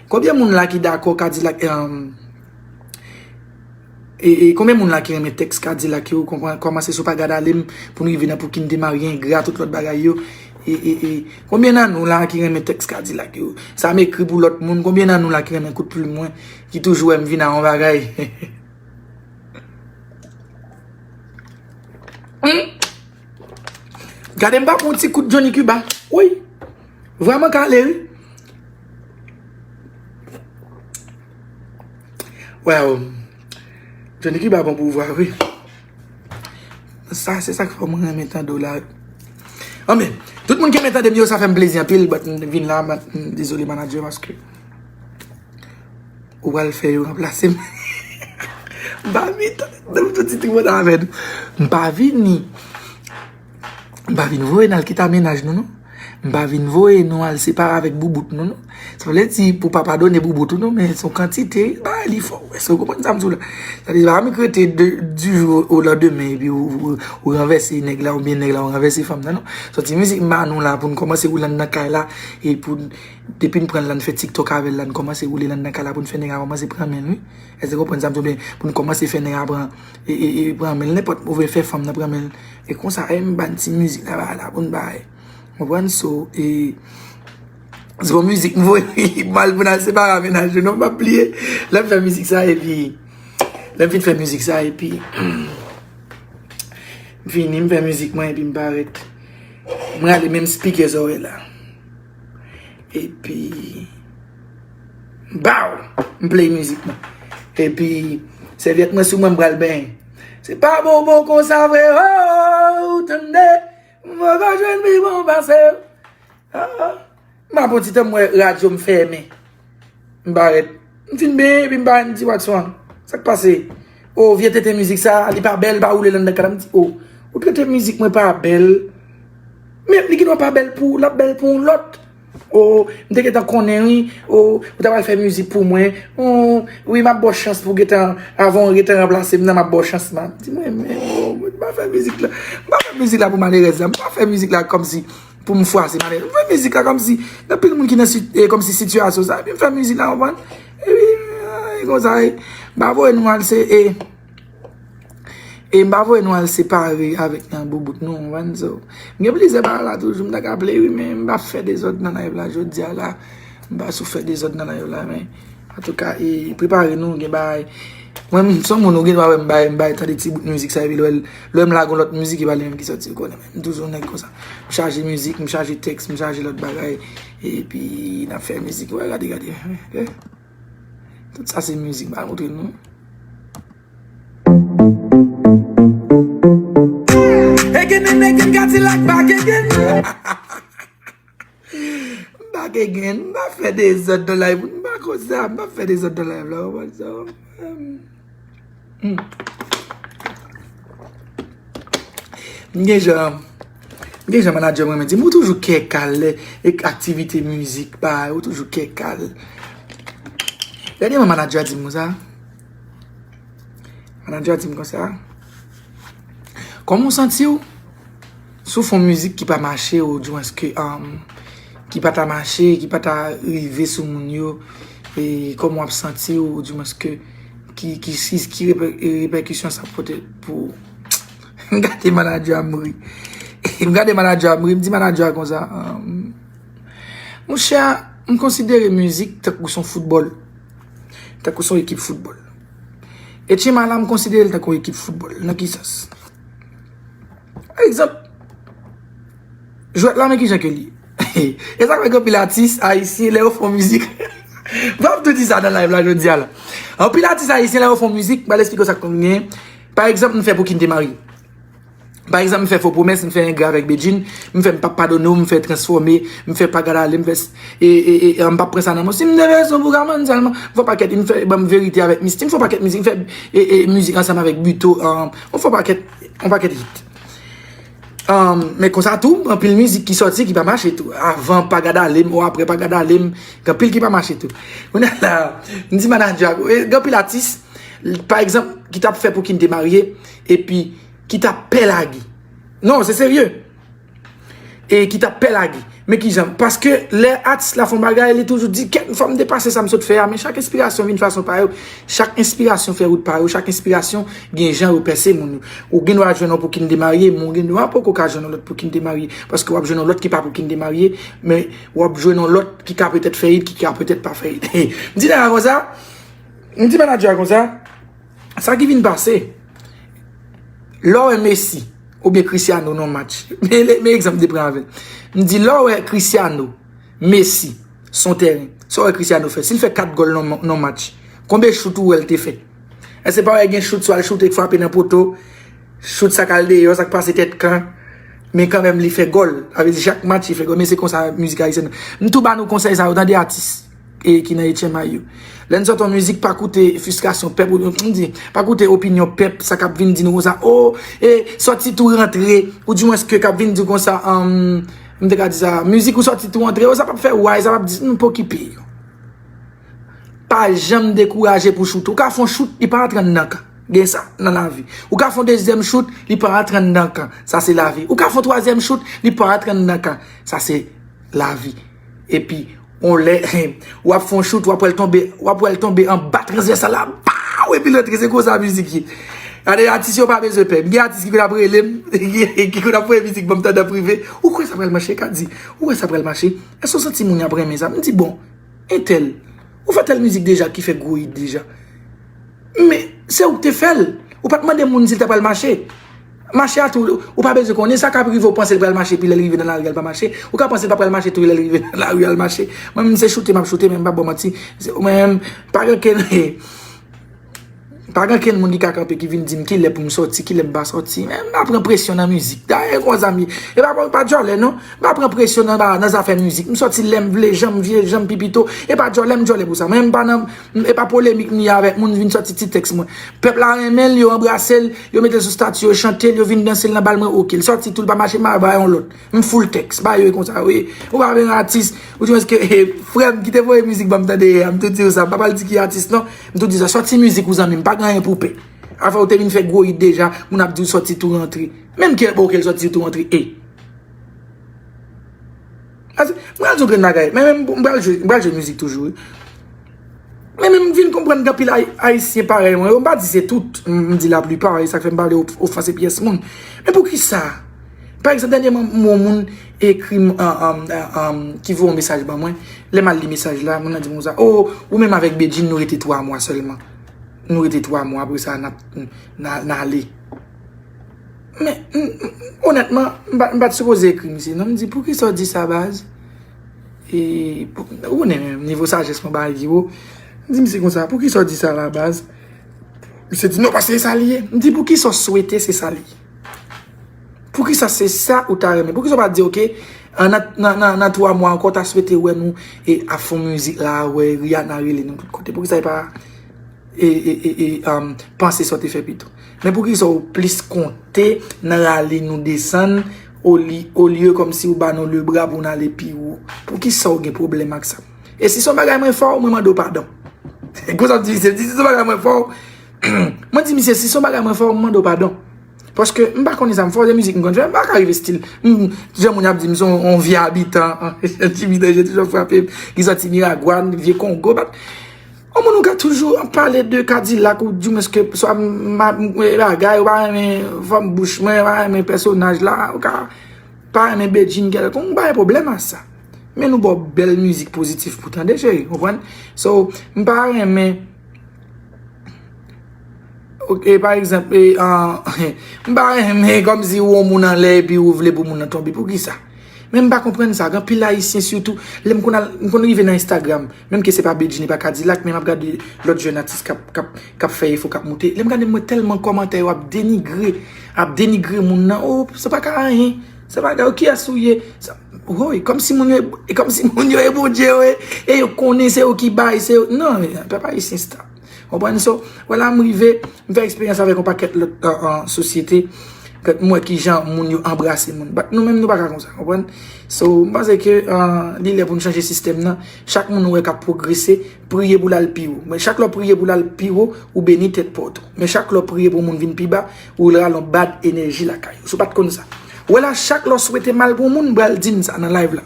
Konbyen moun la ki dakò Kadilak, eh, E, e konbyen moun la ki renmen tèks Kadilak yo? Konprann, kòmanse sou pa gad ale m pou n rive nan pou ki n te marye engra, tout lòt bagay yo. E, e, e konbyen nan nou la ki renmen tèks Kadilak yo? Sa m ekri pou lòt moun, konbyen nan nou la ki renmen kout plim mwen, ki toujou wè m vin a yon bagay? Hmm? Gade m pa pran yon ti kout Johnny Cuba. Wi. Vrèman kale, wi. Well, Johnny Cuba bon pou vwa, wi. Sa, se sa k fè mwen renmen tande w la. Anben, tout moun ki renmen tande m yo, sa fè m plezi anpil, but m vin la, m, m dezole, manager, paske ou pral fè yo ranplase m. M pa vin, m soti tripotay avè nou. M pa vini. M pa vin voye n al kite a mennaj nou, non. M pa vin voye nou al separe avèk boubout nou, non. Sa vle di pou pa padone boubout ou, non, men se yon kantite bagay li fè w. Èske w konprann sa m di w la? Sa vle di, pa m rete de, du jour au lendemain, epi ou, ou, ou ranvèse nèg la, oubyen nèg la, ou ranvèse fanm nan, non. Soti mizik m ba nou la pou n kòmanse woule anndan kay la, e pou n, depi n pran l la, n fè TikTok avè l la, n kòmanse woule l anndan kay la, pou n fè nèg la kòmanse pran men l, wi. Èske w konprann sa m di w? Oubyen pou n kòmanse fè nèg la pran, e, e, e, pran men l, nenpòt, oubyen fè fanm nan pran men l. E konsa, e m ba n ti mizik la, ba la, pou n bay. Konprann? So, e, se yon mizik m voye m al pou n al separe a mennaj yo, non, m pa bliye. Lè m fè mizik sa, epi, lè m fin fè mizik sa, epi, m fini, m fè mizik mwen, epi m parèt. M rale menm speaker zòrèy la. Epi, baw! M play mizik mwen. Epi, sèvyèt mwen sou mwen, m pral benyen. Se pa bon, bon konsa vre, oh, ou tande? M poko jwenn pi bon pase w. Ah, m ap pran ti tan, m wè radyo m fèmen. M parèt. M fin benyen, epi m parèt, m di, "What's wrong? Sa k pase?" "Oh, vye tenten mizik sa, li pa bèl, pa woule l anndan kay la." M di, "Oh, ou tenten mizik mwen pa bèl?" Men li gendwa pa bèl pou ou, l ap bèl pou yon lòt. Oh, m te gentan konnen, wi. Oh, ou ta pral fè mizik pou mwen. Oh, wi, m ap ba w chans pou w gentan, avan w gentan ranplase m nan, m ap ba w chans, man. M di, "Mwen, men, oh, m pa fè mizik la. M pa fè mizik la pou malerèz la. M pa fè mizik la kòmsi pou m fwase malerèz. M fè mizik la kòmsi, gen anpil moun ki nan si-, e, kòmsi sitiyasyon sa. Epi m fè mizik la, w konprann? Epi, e, konsa, e, m pa voye nou al, se, e, E m pa voye nou al separe avèk nan boubout nou, w konprann? So, m gen plizyè bagay la toujou, m ta ka play, wi, men m pa fè dezòd nan live la jodi a la. M pa sou fè dezòd nan live la, men antouka, e, prepare nou, gen bagay. Mwen, m, se yon moun ou gendwa wè m bay, m bay tande ti bout mizik sa, epi lè, lè m lage yon lòt mizik, e pa li menm ki sòti, ou konnen, men m toujou yon nèg konsa. M chaje mizik, m chaje tèks, m chaje lòt bagay, epi n ap fè mizik, wè, gade, gade, eh, eh. Tout sa se mizik, m pa montre nou. Again and again, Kadilak back again. Back again. M pa fè dezòd nan live. M pa konsa. M pa fè dezòd nan live la. Ou konprann sa? Hmm. M gen jan. Gen jan manadjè m renmen di m, ou toujou kè kal lè e aktivite mizik, bagay, ou toujou kè kal. Dènyèman, manadjè a di m konsa. Manadjè a di m konsa. Kòman w santi w? Si w fè yon mizik ki pa mache, ou dimwens ke, um, ki pa ta mache, ki pa ta rive sou moun yo, e kòman w ap santi w, ou dimwens ke ki, ki, ki, ki repè-, repèkisyon sa pote pou ou? M gade manadjè a, m ri. M gade manadjè a, m ri, m di manadjè a konsa, um, monchè, m konsidere mizik tankou se yon foutbòl. Tankou se yon ekip foutbòl. E Chema la, m konsidere l tankou yon ekip foutbòl. Nan ki sans? Pa egzanp, jwèt la, men ki jan ke li ye. E sa k fè gen anpil atis ayisyen, lè yo fè yon mizik. M ap tou di sa nan live la jodi a la. Anpil atis ayisyen, lè yo fè yon mizik, m pral eksplike w sa k konn genyen. Pa egzanp, m fè Pou ki n te marye. Pa egzanp, m fè Fo Pwomès, m fè Engra avèk Bedjine, m fè M p ap padone w, m fè Transfòme, m fè Pa Gad Ale, m fè s-, e, e, e, e, M p ap pran sa nan men w. Si m te bezwen w pou ka mann sèlman, m fè yon pakèt, m fè, ban m Verite avèk Misty, m fè yon pakèt mizik, m fè, e, e, mizik ansanm avèk Buteau, um, m fè yon pakèt, yon pakèt hit. Um, men konsa tou, anpil mizik ki sòti ki pa mache tou. Avan Pa Gad Ale m, ou apre Pa Gad Ale m, gen anpil ki pa mache tou. Kounye a la, m di manadjè a, e, gen anpil atis, pa egzanp, ki t ap fè Pou ki n te marye, epi ki t ap pè lage. Non, se serye. E ki t ap pè lage. Men ki jan? Paske lè atis la fè yon bagay, li toujou di, kèt, fò m depase sa m sot fè a. Men chak enspirasyon vin fason pa yo. Chak enspirasyon fè wout pa yo. Chak enspirasyon gen jan yo pèse moun yo. Ou gen dwa jwenn yon Pou ki n te marye, men ou gen dwa poko ka jwenn yon lòt Pou ki n te marye. Paske w ap jwenn yon lòt ki pa Pou ki n te marye, men w ap jwenn yon lòt ki ka petèt fè hit, ki ka petèt pa fè hit. M di nèg la konsa, m di manadjè a konsa, sa ki vin pase, lè w wè Messi oubyen Cristiano nan match, men, men egzanp m te pran avè l. M di, lè w wè Cristiano, Messi, sou yon tèren, sa w wè Cristiano fè? Si l fè kat gòl nan, nan match, konbyen chout ou wè l te fè? Èske pa wè gen chout, swa l choute, frape nan poto, chout sa k al deyò, sa k pase tèt kan, men kanmenm li fè gòl. Sa vle di chak match li fè gòl, men se konsa mizik ayisyèn nan. M tou ba nou konsèy sa yo, tande atis, e, ki nan H M I yo. Lè n sòti yon mizik, pa koute fristrasyon pèp, ou, m di, pa koute opinyon pèp, sa k ap vin di nou konsa, o, e, sòti tou rantre, ou dimwens ke k ap vin di w konsa, um, m te ka di sa, mizik ou sòti tou rantre, o, sa p ap fè way, sa p ap di, nou pa okipe yo. Pa janm dekouraje pou choute. Ou ka fè yon chout, li pa rantre anndan kan. Gen sa nan lavi. Ou ka fè yon dezyèm chout, li pa rantre anndan kan. Sa se lavi. Ou ka fè yon twazyèm chout, li pa rantre anndan kan. Sa se lavi. Epi, on lè, w ap fè yon chout, w ap wè l tonbe, w ap wè l tonbe anba transvèsal la, pow! Epi l rantre, se konsa mizik ye. Gade, atis yo pa bezwen pè. M gen atis ki konn ap rele m, ki konn ap voye mizik ban m tande an prive. Ou kwè sa pral mache, Kadi? Ou kwè sa pral mache? Èske w santi moun y ap renmen sa? M di, bon, entèl, ou fè tèl mizik deja ki fè gwo hit deja. Men, se ou k te fè l. Ou pa t mande moun si l ta pral mache. Mache a tou, ou pa bezwen konnen sa k ap rive, ou panse l pral mache, epi lè l rive nan lari a, l pa mache. Ou ka panse l pa pral mache tou, lè l rive nan lari a, l mache. Mwen menm, se choute m ap choute, men m pa ba w manti. Se, mwen menm, pa gen kenn, pa gen kenn moun ki ka kanpe, ki vin di m kilè pou m sòti, kilè m pa sòti. Men m pa pran presyon nan mizik. Dayè, konsa m ye. E pa, pa djòlè, non. M pa pran presyon nan, nan zafè mizik. M sòti lè m vle, jan m vle, jan m pi pito. E pa djòlè m djòlè pou sa. Mwen menm, m pa nan, e pa polemik m ye avèk moun vin sòti ti tèks mwen. Pèp la renmen l, yo anbrase l, yo mete l sou stati, yo chante l, yo vin danse l nan bal mwen, oke. L sòti tou, l pa mache, m al bay yon lòt. M full tèks, ba yo e konsa, wi. Ou pa vin atis, ou di mwen ke, eh, frè m ki te voye mizik ban m tande yè a, m tou di w sa, m pa pral di ki atis non, m tou di sa, sòti mizik ou zanmi m, pa gen anyen pou w pè. Afè ou te vin fè gwo hit deja, moun ap di w sòti tou rantre. Menm kè ba w kè l sòti tou rantre, e. Ase, m pral di w grenn bagay, men menm m pral jwe, m pral jwe mizik toujou, wi. Men, men m vin konprann gen anpil Ay-, Ayisyen parèy mwen yo. M pa di se tout, m, m di laplipa, e sa k fè m pa vle of-, ofanse pyès moun. Men poukisa? Pa egzanp, dènyèman, m wè yon moun ekri m, an, an, an, an, ki voye yon mesaj ban mwen. Lè m al li mesaj la, moun nan di m konsa, o, ou menm avèk Bedjine, nou rete twa mwa sèlman. Nou rete twa mwa, apre sa, n ap, n, n a, n ale. Men, m, m, onètman, m pa, m pa t sipoze ekri misye non. M di, poukisa w di sa, baz? E, pou, ou konnen, nivo sajès mwen bagay ki wo. M di misye konsa, poukisa w di sa la, baz? Misye di, non, paske se sa li ye. M di, poukisa w swete se sa li ye? Poukisa se sa ou ta renmen? Poukisa w pa di, oke, an, nan, nan, nan, nan twa mwa ankò, w ta swete wè nou, e, ap fè mizik la, wè Rihanna rele nou tout kote? Poukisa e pa e, e, e, e, um, panse sa w te fè pito? Men poukisa w plis konte nan rale nou desann, Olye, olye kòmsi ou ba nou lebra pou n ale pi wo. Poukisa w gen pwoblèm ak sa? E si se yon bagay mwen fè w, mwen mande w padon. Konsa m di misye, m di, si se yon bagay mwen fè w, mwen di misye, si se yon bagay mwen fè w, mwen mande w padon. Paske m pa konnen sa m fè w, se mizik m konn fè, m pa ka rive stil. M, jan moun ap di m, se yon, yon vye abitan. Jimmy Danger toujou ap frape m. Li sòti Miragwàn, vye Kongo, bat. Yon moun ou ka toujou ap pale de Kadilak ou di mwen ke swa m, m, m, bagay, ou pa renmen fòm bouch mwen, ou pa renmen pèsonaj la, ou ka pa renmen Bedjine kèlkonk, m pa gen pwoblèm a sa. Men nou ba w bèl mizik pozitif pou tande, cheri, konprann? So, m pa renmen, ok, pa egzanp, e, an, m pa renmen kòmsi ou yon moun anlè epi ou vle pou moun nan tonbe. Poukisa? Men m pa konprann sa. Gen anpil Ayisyen sitou, lè m konn al, m konn rive nan Instagram, menm ke se pa Bedjine, pa Kadilak, men m ap gade lòt jèn atis k ap, k ap, k ap fè efò, k ap moute. Lè m gade, m wè tèlman kòmantè yo ap denigre, ap denigre moun nan. Oh, sa pa ka anyen. Sa pa ka, kiyès ou ye? Sa, woy, kòmsi moun yo, kòmsi moun yo e Bondye yo, e, e yo konnen se yo ki bay, se yo. Non, pèp ayisyen stop. Konprann? So, wè la m rive, m fè eksperyans avèk yon pakèt lòt, euh, euh, sosyete. Kèt m wè kijan moun yo anbrase moun. But nou menm nou pa ka konsa, konprann? So, m panse ke, euh, li lè pou n chanje sistèm nan. Chak moun ou wè k ap pwogrese, priye pou l al pi wo. Men chak lè w priye pou l al pi wo, ou beni tèt pa w tou. Men chak lè w priye pou moun vin pi ba, ou rale yon bad enèji lakay ou. Si w pa t konn sa. Wè la, chak lè w swete mal pou yon moun, m pral di n sa nan live la.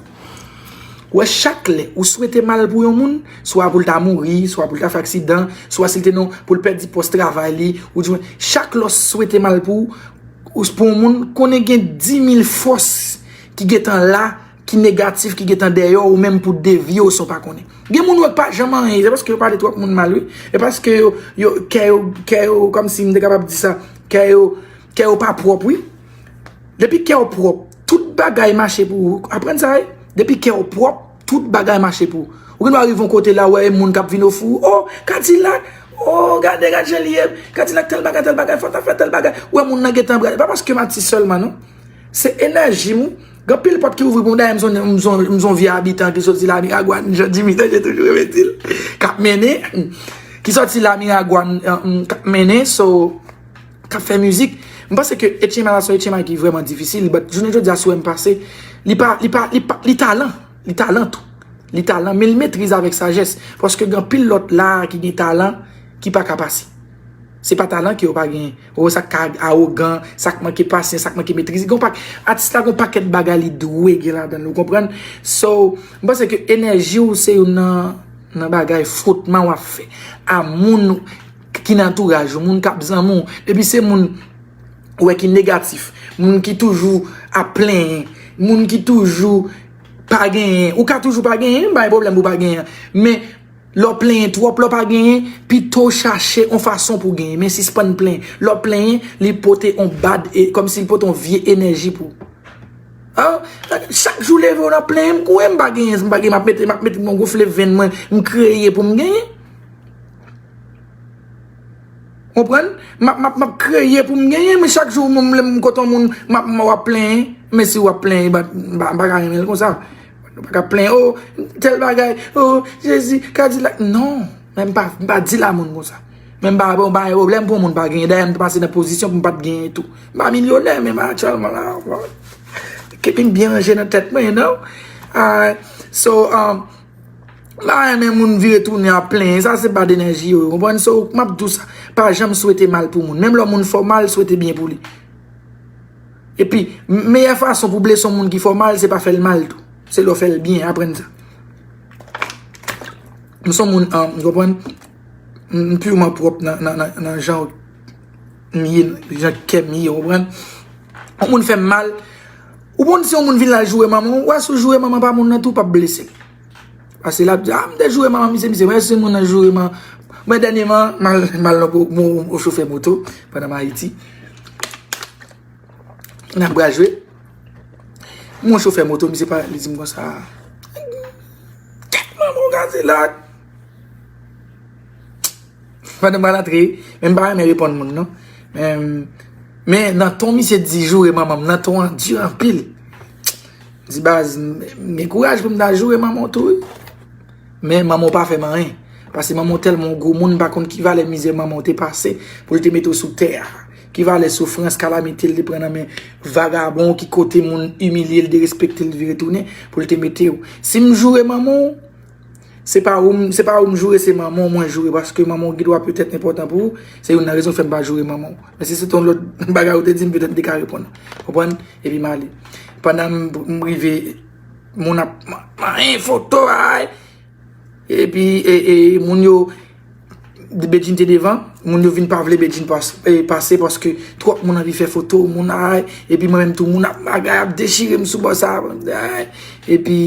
Wè, chak lè ou swete mal pou yon moun, swa pou l ta mouri, swa pou l ta fè aksidan, swa si l te nan, pou l pèdi pòs travay li, ou di, chak lè w swete mal pou, ou, pou yon moun, konnen gen dimil fòs ki gentan la, ki negatif, ki gentan dèyè w, ou menm pou devye w san w pa konnen. Gen moun wè k pa janm anyen, se paske yo pale twòp moun mal, wi. E paske yo, yo, kè yo, kè yo, kòmsi m te kapab di sa, kè yo, kè yo pa pwòp, wi. Depi kè w pwòp, tout bagay mache pou ou. Aprann sa, wi. Depi kè w pwòp, tout bagay mache pou ou. Ou gen dwa rive yon kote la, wè, e moun k ap vin ofri w, oh, Kadilak, oh, gade, gade jan li ye, Kadilak tèl bagay, tèl bagay, fò w ta fè tèl bagay. Wè, moun nan gentan anbrase. Pa paske m atis sèlman, non. Se enèji m, wi. Gen anpil pòt ki ouvri pou mwen. Dayè, m se yon, m se yon, m se yon vye abitan ki soti la Miragwàn, jan Jimmy Danger toujou rele l, k ap mennen, ki sòti la Miragwàn, euh, k ap mennen, so, k ap fè mizik. M panse ke H M I la se yon H M I ki vrèman difisil, but jounen jodi a, si w wè m pase, li pa, li pa, li pa, li talan, li talan tou. Li talan, men li metrize avèk sajès. Paske gen anpil lòt la ki gen talan, ki pa ka pase. Se pa talan ke yo pa genyen. Ou sa k ka awogan, sa k manke pasyans, sa k manke metrize. Gon pa, atis la gon pakèt bagay li dwe gen ladan l, ou konprann? So, m panse ke enèji w se youn nan, nan bagay frotman w ap fè a moun ki nan antouraj ou, moun k ap zanmi w. Depi se moun ou wè ki negatif, moun ki toujou ap plenyen, moun ki toujou pa genyen. Ou ka toujou pa genyen, m pa gen pwoblèm pou w pa genyen. Men lè w plenyen twòp, lè w pa genyen, pito w chache yon fason pou w genyen. Men sispann plenyen. Lè w plenyen, li pote yon bad, e, kòmsi li pote yon vye enèji pou ou. An? Chak jou leve w nan plenyen, m konnen m pa genyen, m pa genyen, m ap mete, m ap mete m gonfle venn mwen, m kreye pou m genyen. Konprann? M ap, m ap, m ap kreye pou m genyen, men chak jou, mwen, lè m kote yon moun, m ap, m ap plenyen, men si w ap plenyen, m pa, m pa, m pa ka renmen l konsa. Nou pa ka plenyen, oh, tèl bagay, oh, Jezi, Kadilak. Non, men m pa, m pa di la moun konsa. Men m pa, m pa gen pwoblèm pou yon moun pa genyen. Dayè, m te pase nan pozisyon pou m pa t genyen tou. M pa milyonè, men m aktyèlman la, bon. Kepi m byen ranje nan tèt mwen, you know? Ah, so, um, m pa renmen moun vire tounen ap plenyen. Sa se bad enèji yo, ou konprann? So, m ap di w sa. Pa janm swete mal pou moun. Menm lè yon moun fè w mal, swete byen pou li. Epi, m-, meyè fason pou blese yon moun ki fè w mal, se pa fè l mal tou. Se lè w fè l byen, aprann sa. M se yon moun, um, ou konprann? M, m piman pwòp nan, nan, nan, nan jan m ye, jan kè m ye, ou konprann? Yon moun fè m mal, ou konn si yon moun vin la joure manman w, w a sou joure manman pa moun nan tou, p ap blese l. Paske l ap di, ah, m te joure manman misye, misye, mwen si moun nan joure manman. Mwen dènyèman, m al, m al nan gwo, yon, yon chofè moto, pandan m Ayiti. N ap bral jwe. Yon chofè moto, misye pa, li di m konsa, kèt manman w Kadilak. Pandan m pral antre, men m pa renmen reponn moun, non. Men, men nan ton misye di joure manman m, nan ton an di anpil. M di, baz, m, m gen kouraj pou m ta joure manman w tou, wi. Men manman w pa fè m anyen. Paske manman w tèlman yon gwo moun, m pa konn ki valè mizè manman w te pase pou l te mete w sou tè a. Ki valè soufrans, kalamite l te pran nan men vagabon, ki kote moun imilye l, derespekte l, vire tounen pou l te mete w? Si m joure manman w, se pa ou m, se pa ou m joure, se manman w mwen joure, paske manman w gen dwa petèt enpòtan pou ou, se youn nan rezon k fè m pa joure manman w. Men si se t yon lòt bagay ou te di m, petèt m te ka reponn ou. Konprann? Epi m ale. Pandan m, m rive, moun ap ma-, manyen foto, ay. Epi, e, e, moun yo, Bedjine te devan, moun yo vin pa vle Bedjine pas-, e, pase paske twòp moun anvi fè foto, moun ay, epi mwen menm tou, moun ap bagay, ap dechire m sou bò sa, ay. Epi,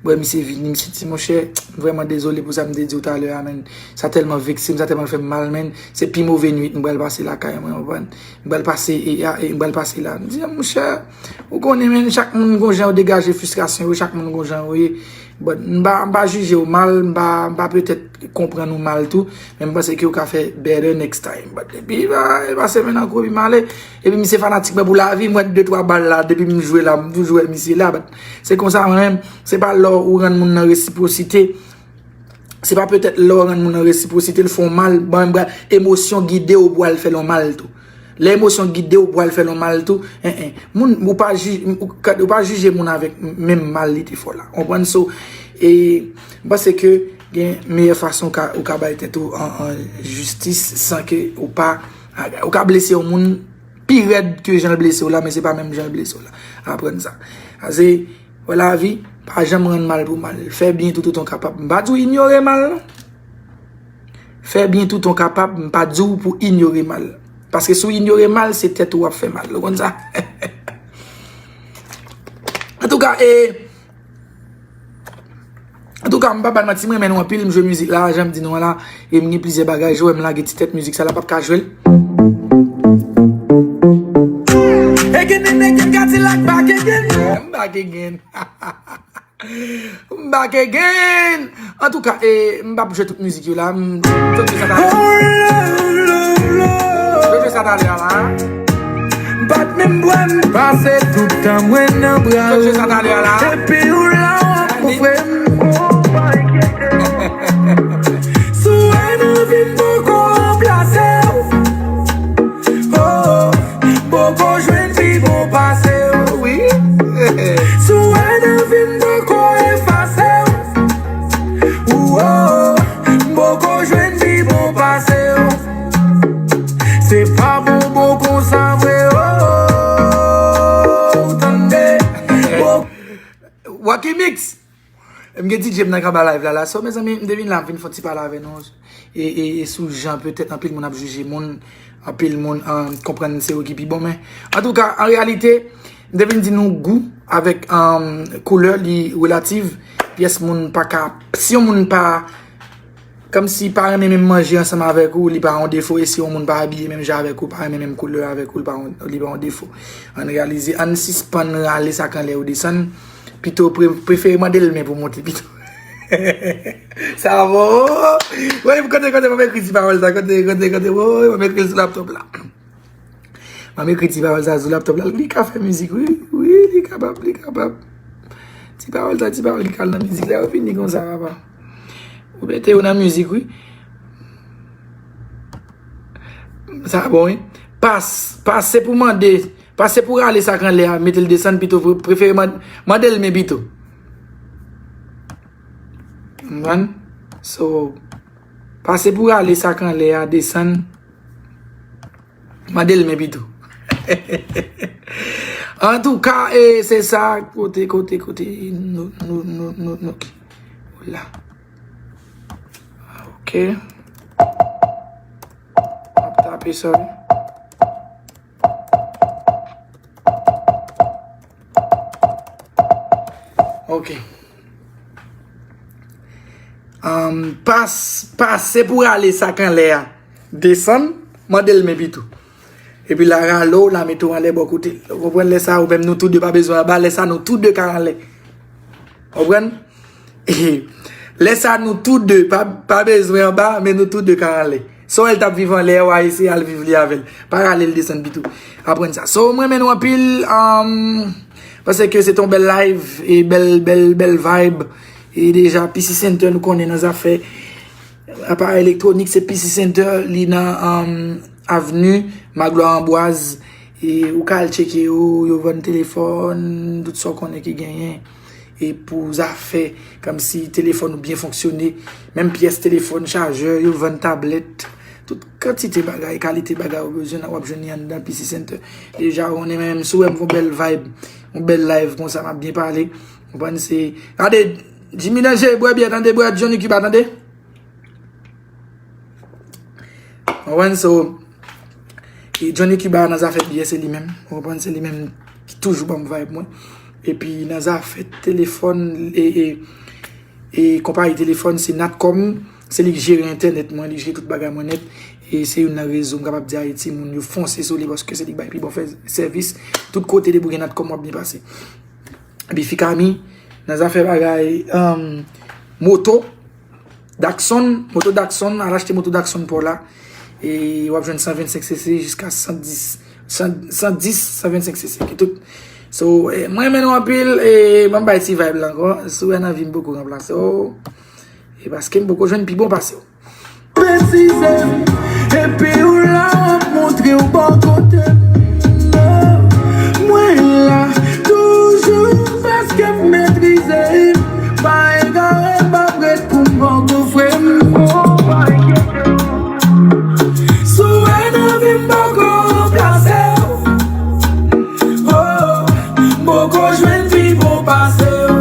bon, misye vini, misye di, monchè, m vrèman dezole pou sa m te di w talè a, men sa tèlman vekse m, sa tèlman fè m mal, men se pi move nwit m pral pase lakay mwen, w konprann? M pral pase, e, a, e, m pral pase la. M di, monchè, ou konnen, men chak moun gon jan yo degaje fristrasyon yo, chak moun gon jan yo ye. But, m pa, m pa jije w mal, m pa, m pa petèt konprann ou mal tou, men m panse ke w ka fè better next time. But, epi, e pa, e pa semèn an kou, epi m ale. Epi misye fanatik mwen pou lavi, m wè de twa bal la, depi m jwe la, m toujou wè misye la. But, se konsa mwen menm, se pa lè ou rann moun nan resipwosite, se pa petèt lè w rann moun nan resipwosite, l fè w mal, ban, ban, emosyon gide w pou al fè l yon mal tou. Lè emosyon gide w pou al fè l yon mal tou, en, en, moun, ou pa ji-, ou ka, ou pa jije moun avèk menm mal li te fè w la. Konprann? So, e, m panse ke gen meyè fason ou ka, ou ka bay tèt ou an, an jistis san ke ou pa, ou ka blese yon moun pi rèd ke jan l blese w la, men se pa menm jan l blese w la. Aprann sa. Ase, wè lavi, pa janm rann mal pou mal. Fè byen toutotan w kapab. M pa di w inyore mal, non. Fè byen toutotan w kapab, m pa di w pou inyore mal. Paske si w inyore mal, se tèt ou w ap fè mal. Ou konn sa? Antouka, e, Antouka, m pa ba n manti, m renmen nou anpil, m jwe mizik la, jan m di nou an la, e m gen plizyè bagay, jwe m lage ti tèt mizik sa la, p ap ka jwe l. Again and again, Cadillac back again. I'm back again. I'm back again. Antouka, e, m p ap jwe tout mizik yo la, m, tout sa ta. Jwe sa talè a la. M pa t menm bwè, m pase tout tan mwen nan bra w. Depi w la, w ap kouvri m. Si w wè nan vi m poko ranplase w. Oh, m poko jwenn pi bon pase w. Wi. Si w wè nan vi m poko efase w. Oh, m poko jwenn pi bon pase w. Se pa bon bon konsa vre, oh, tande. Bon. Wacky Mix. M gen D J m nan k ap ba live la la. So, mezanmi, m te vin la, m vin fè yon ti pale avè nou. E, e, e sou jan, petèt, anpil moun ap jije moun, anpil moun, um, konprann se yo ki pi bon. Men, antouka, an reyalite, m te vin di nou gou avèk, um, koulè, li relativ. Pyès moun pa ka, si yon moun pa Kòmsi pa renmen menm manje ansanm avèk ou, li pa yon defo, e si yon moun pa abiye menm jan avèk ou, pa renmen menm koulè avèk ou, li pa yon, li pa yon defo. Ann reyalize, ann sispann rale sa k anlè yo desann, pito pre-, prefere mande l men pou monte pito. Sa bon? Wi, kote, kote, mwen ekri ti pawòl sa, kote, kote, kote, wi, mwen ekri l sou laptòp la. Mwen ekri ti pawòl sa sou laptòp la. Li ka fè mizik, wi. Wi, li kapab, li kapab. Ti pawòl sa, ti pawòl ki ka al nan mizik la, yo fini konsa, papa. Ou mete yo nan mizik, wi. Sa bon, wi. Pas, pase pou mande, pase pou rale sa k anlè a, mete l desann, pito pre-, prefere man-, mande l men pito. Konprann? So, pase pou rale sa k anlè a, desann. Mande l men pito. Antouka, e, se sa. Kote, kote, kote. Nou, nou, nou, nou, nou. Ki? Ola. Ok. M ap tape, sorry. Ok. Um, pas, pase pou rale sa k anlè a. Desann, mande l men pito. Epi la rale w, la mete w anlè bò kote l. Ou konprann lè sa, ou menm nou tou de pa bezwen anba, lè sa nou tou de ka anlè. Konprann? Lè sa nou tou de pa, pa bezwen anba, men nou tou de ka anlè. Sa w wè l t ap viv anlè a, w a eseye al viv li avè l. Pa rale l desann pito. Aprann sa. So, mwen renmen nou anpil. Um, paske se t on bèl live, e bèl, bèl, bèl vibe. E deja, P C Center, nou konnen nan zafè aparèy elektwonik, se P C Center, li nan, um, Avenue Magloire Ambroise, e ou ka al tcheke yo, yo vann telefòn, tout sa w konnen ki genyen. E pou zafè, kòmsi telefòn ou byen fonksyone, menm pyès telefòn, chajè, yo vann tablèt, tout kantite bagay, kalite bagay ou bezwen, w ap jwenn li anndan P C Center. Deja, ou konnen menm, si w wè m gon bèl vibe, yon bèl live konsa, m ap byen pale. Ou konprann, se, gade, Jimmy Danger, bwè byè, tande, bwè Johnny Cuba, tande. Ou konprann, so, e Johnny Cuba nan zafè byè, se li menm. Ou konprann, se li menm ki toujou ban m vibe mwen. Epi nan zafè telefòn, e, e, e konpayi telefòn, se Natcom. Se li k jere entènèt mwen, li jere tout bagay mwen nèt. E se youn nan rezo m kapab di Ayiti, moun yo fonse sou li paske se li k bay pi bon fè, sèvis. Tout kote depi w gen Natcom, w ap byen pase. Epi Fikami, nan zafè bagay, um, moto, Dakson, moto Dakson, al achte moto Dakson pa w la. E w ap jwenn san vennsenk C C jiska san dis, san, san dis, san vennsenk C C, ki tout. So, eh, mwen renmen nou anpil, e ban m bay ti vibe la ankò. Si w wè nan vi m poko ranplase w, e paske m poko jwenn pi bon pase w. Presize m, epi w la w ap montre w bò kote m. Mwen la toujou paske m metrize m. Pa egare m, pa prèt pou m poko fre m. Si w wè nan vi m poko ranplase w. Oh, m poko jwenn pi bon pase w.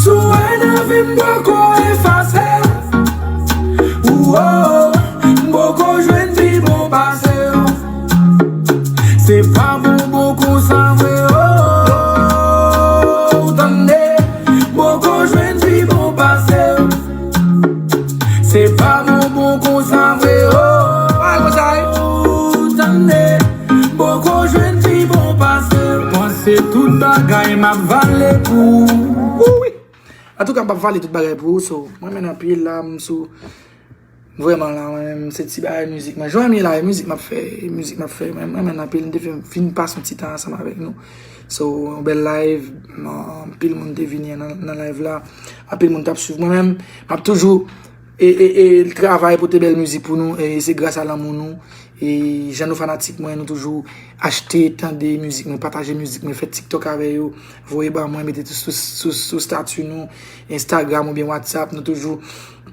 Si w wè nan vi m poko efase w. Ou, oh, m poko jwenn pi bon pase w. Se pa bon bon konsa vre, oh, tande. M poko jwenn pi bon pase w. Se pa bon bon konsa vre, oh, tande. M poko jwenn pi bon pase w. Panse tout bagay m ap vale pou ou. Antouka, m p ap vale tout bagay pou ou, so, mwen menm anpil la, m sou, vrèman la, mwen menm, se ti bagay mizik mwen. Jan m ye la, e mizik m ap fè, e mizik m ap fè, mwen, mwen menm anpil, m te fin, fin pase yon ti tan ansanm avèk nou. So, yon bèl live, anpil moun te vini nan, nan live la, anpil moun t ap swiv. Mwen menm, m ap toujou e, e, e travay pote bèl mizik pou nou, e se gras a lanmou nou. E jan nou fanatik mwen, nou toujou achte, tande mizik mwen, pataje mizik mwen, fè TikTok avè yo, voye ban mwen, mete sou, sou, sou stati nou, Instagram oubyen WhatsApp, nou toujou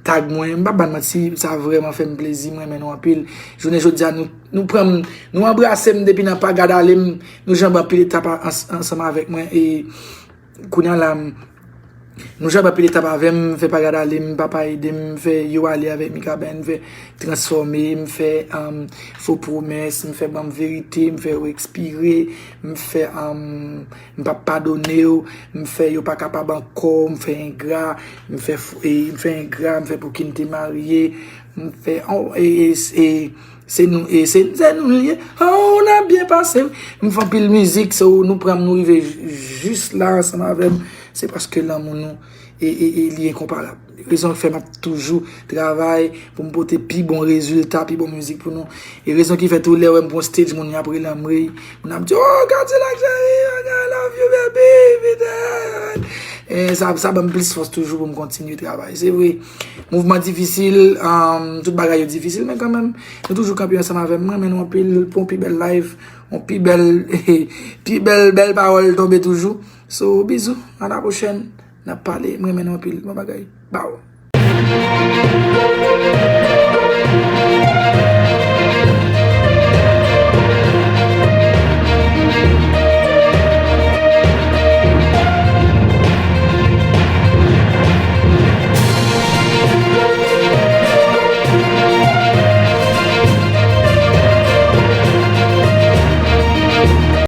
tag mwen. M p ap ba n manti, sa vrèman fè m plezi, mwen renmen nou anpil. Jounen jodi a, nou, nou pran m, nou anbrase m depi nan pa gad ale m, nou janbe anpil etap a-, ans-, ansanm avèk mwen, e kounye a la, m, nou janbe anpil etap avè m, m fè pa gad ale m, papa ede m, m fè Yo Ale avèk Mikaben, m fè Transfòme, m fè, um, Fo Pwomès, m fè Ban m Verite, m fè Yo Ekspire, m fè, um, M p ap padone w, m fè Yo Pa Kapab Ankò, m fè Engra, m fè f-, e, m fè Engra, m fè Pouki n te marye, m fè, oh, e, e, e, se nou, e, se, se nou l ye, oh, n ap byen pase wi. M fè anpil mizik, so nou pran m, nou rive j-, jis la ansanm avè m, se paske lanmou nou, e, e, e, li enkonparab. Rezon k fè m ap toujou travay pou m pote pi bon rezilta, pi bon mizik pou nou. E rezon ki fè tou lè w wè m pran stage, moun yo ap rele anmwey, moun ap di, "Oh, Kadilak cheri, I love you, baby, baby." E sa, sa ban m plis fòs toujou pou m kontinye travay. Se vre, mouvman difisil, um, tout bagay yo difisil, men kanmenm, nou toujou kanpe ansanm avè m. Mwen renmen nou anpil, pou yon pi bèl live, yon pi bèl, pi bèl, bèl pawòl tonbe toujou. So, bizou, à la prochaine. N ap pale, mwen renmen nou anpil. Bon bagay. Baw.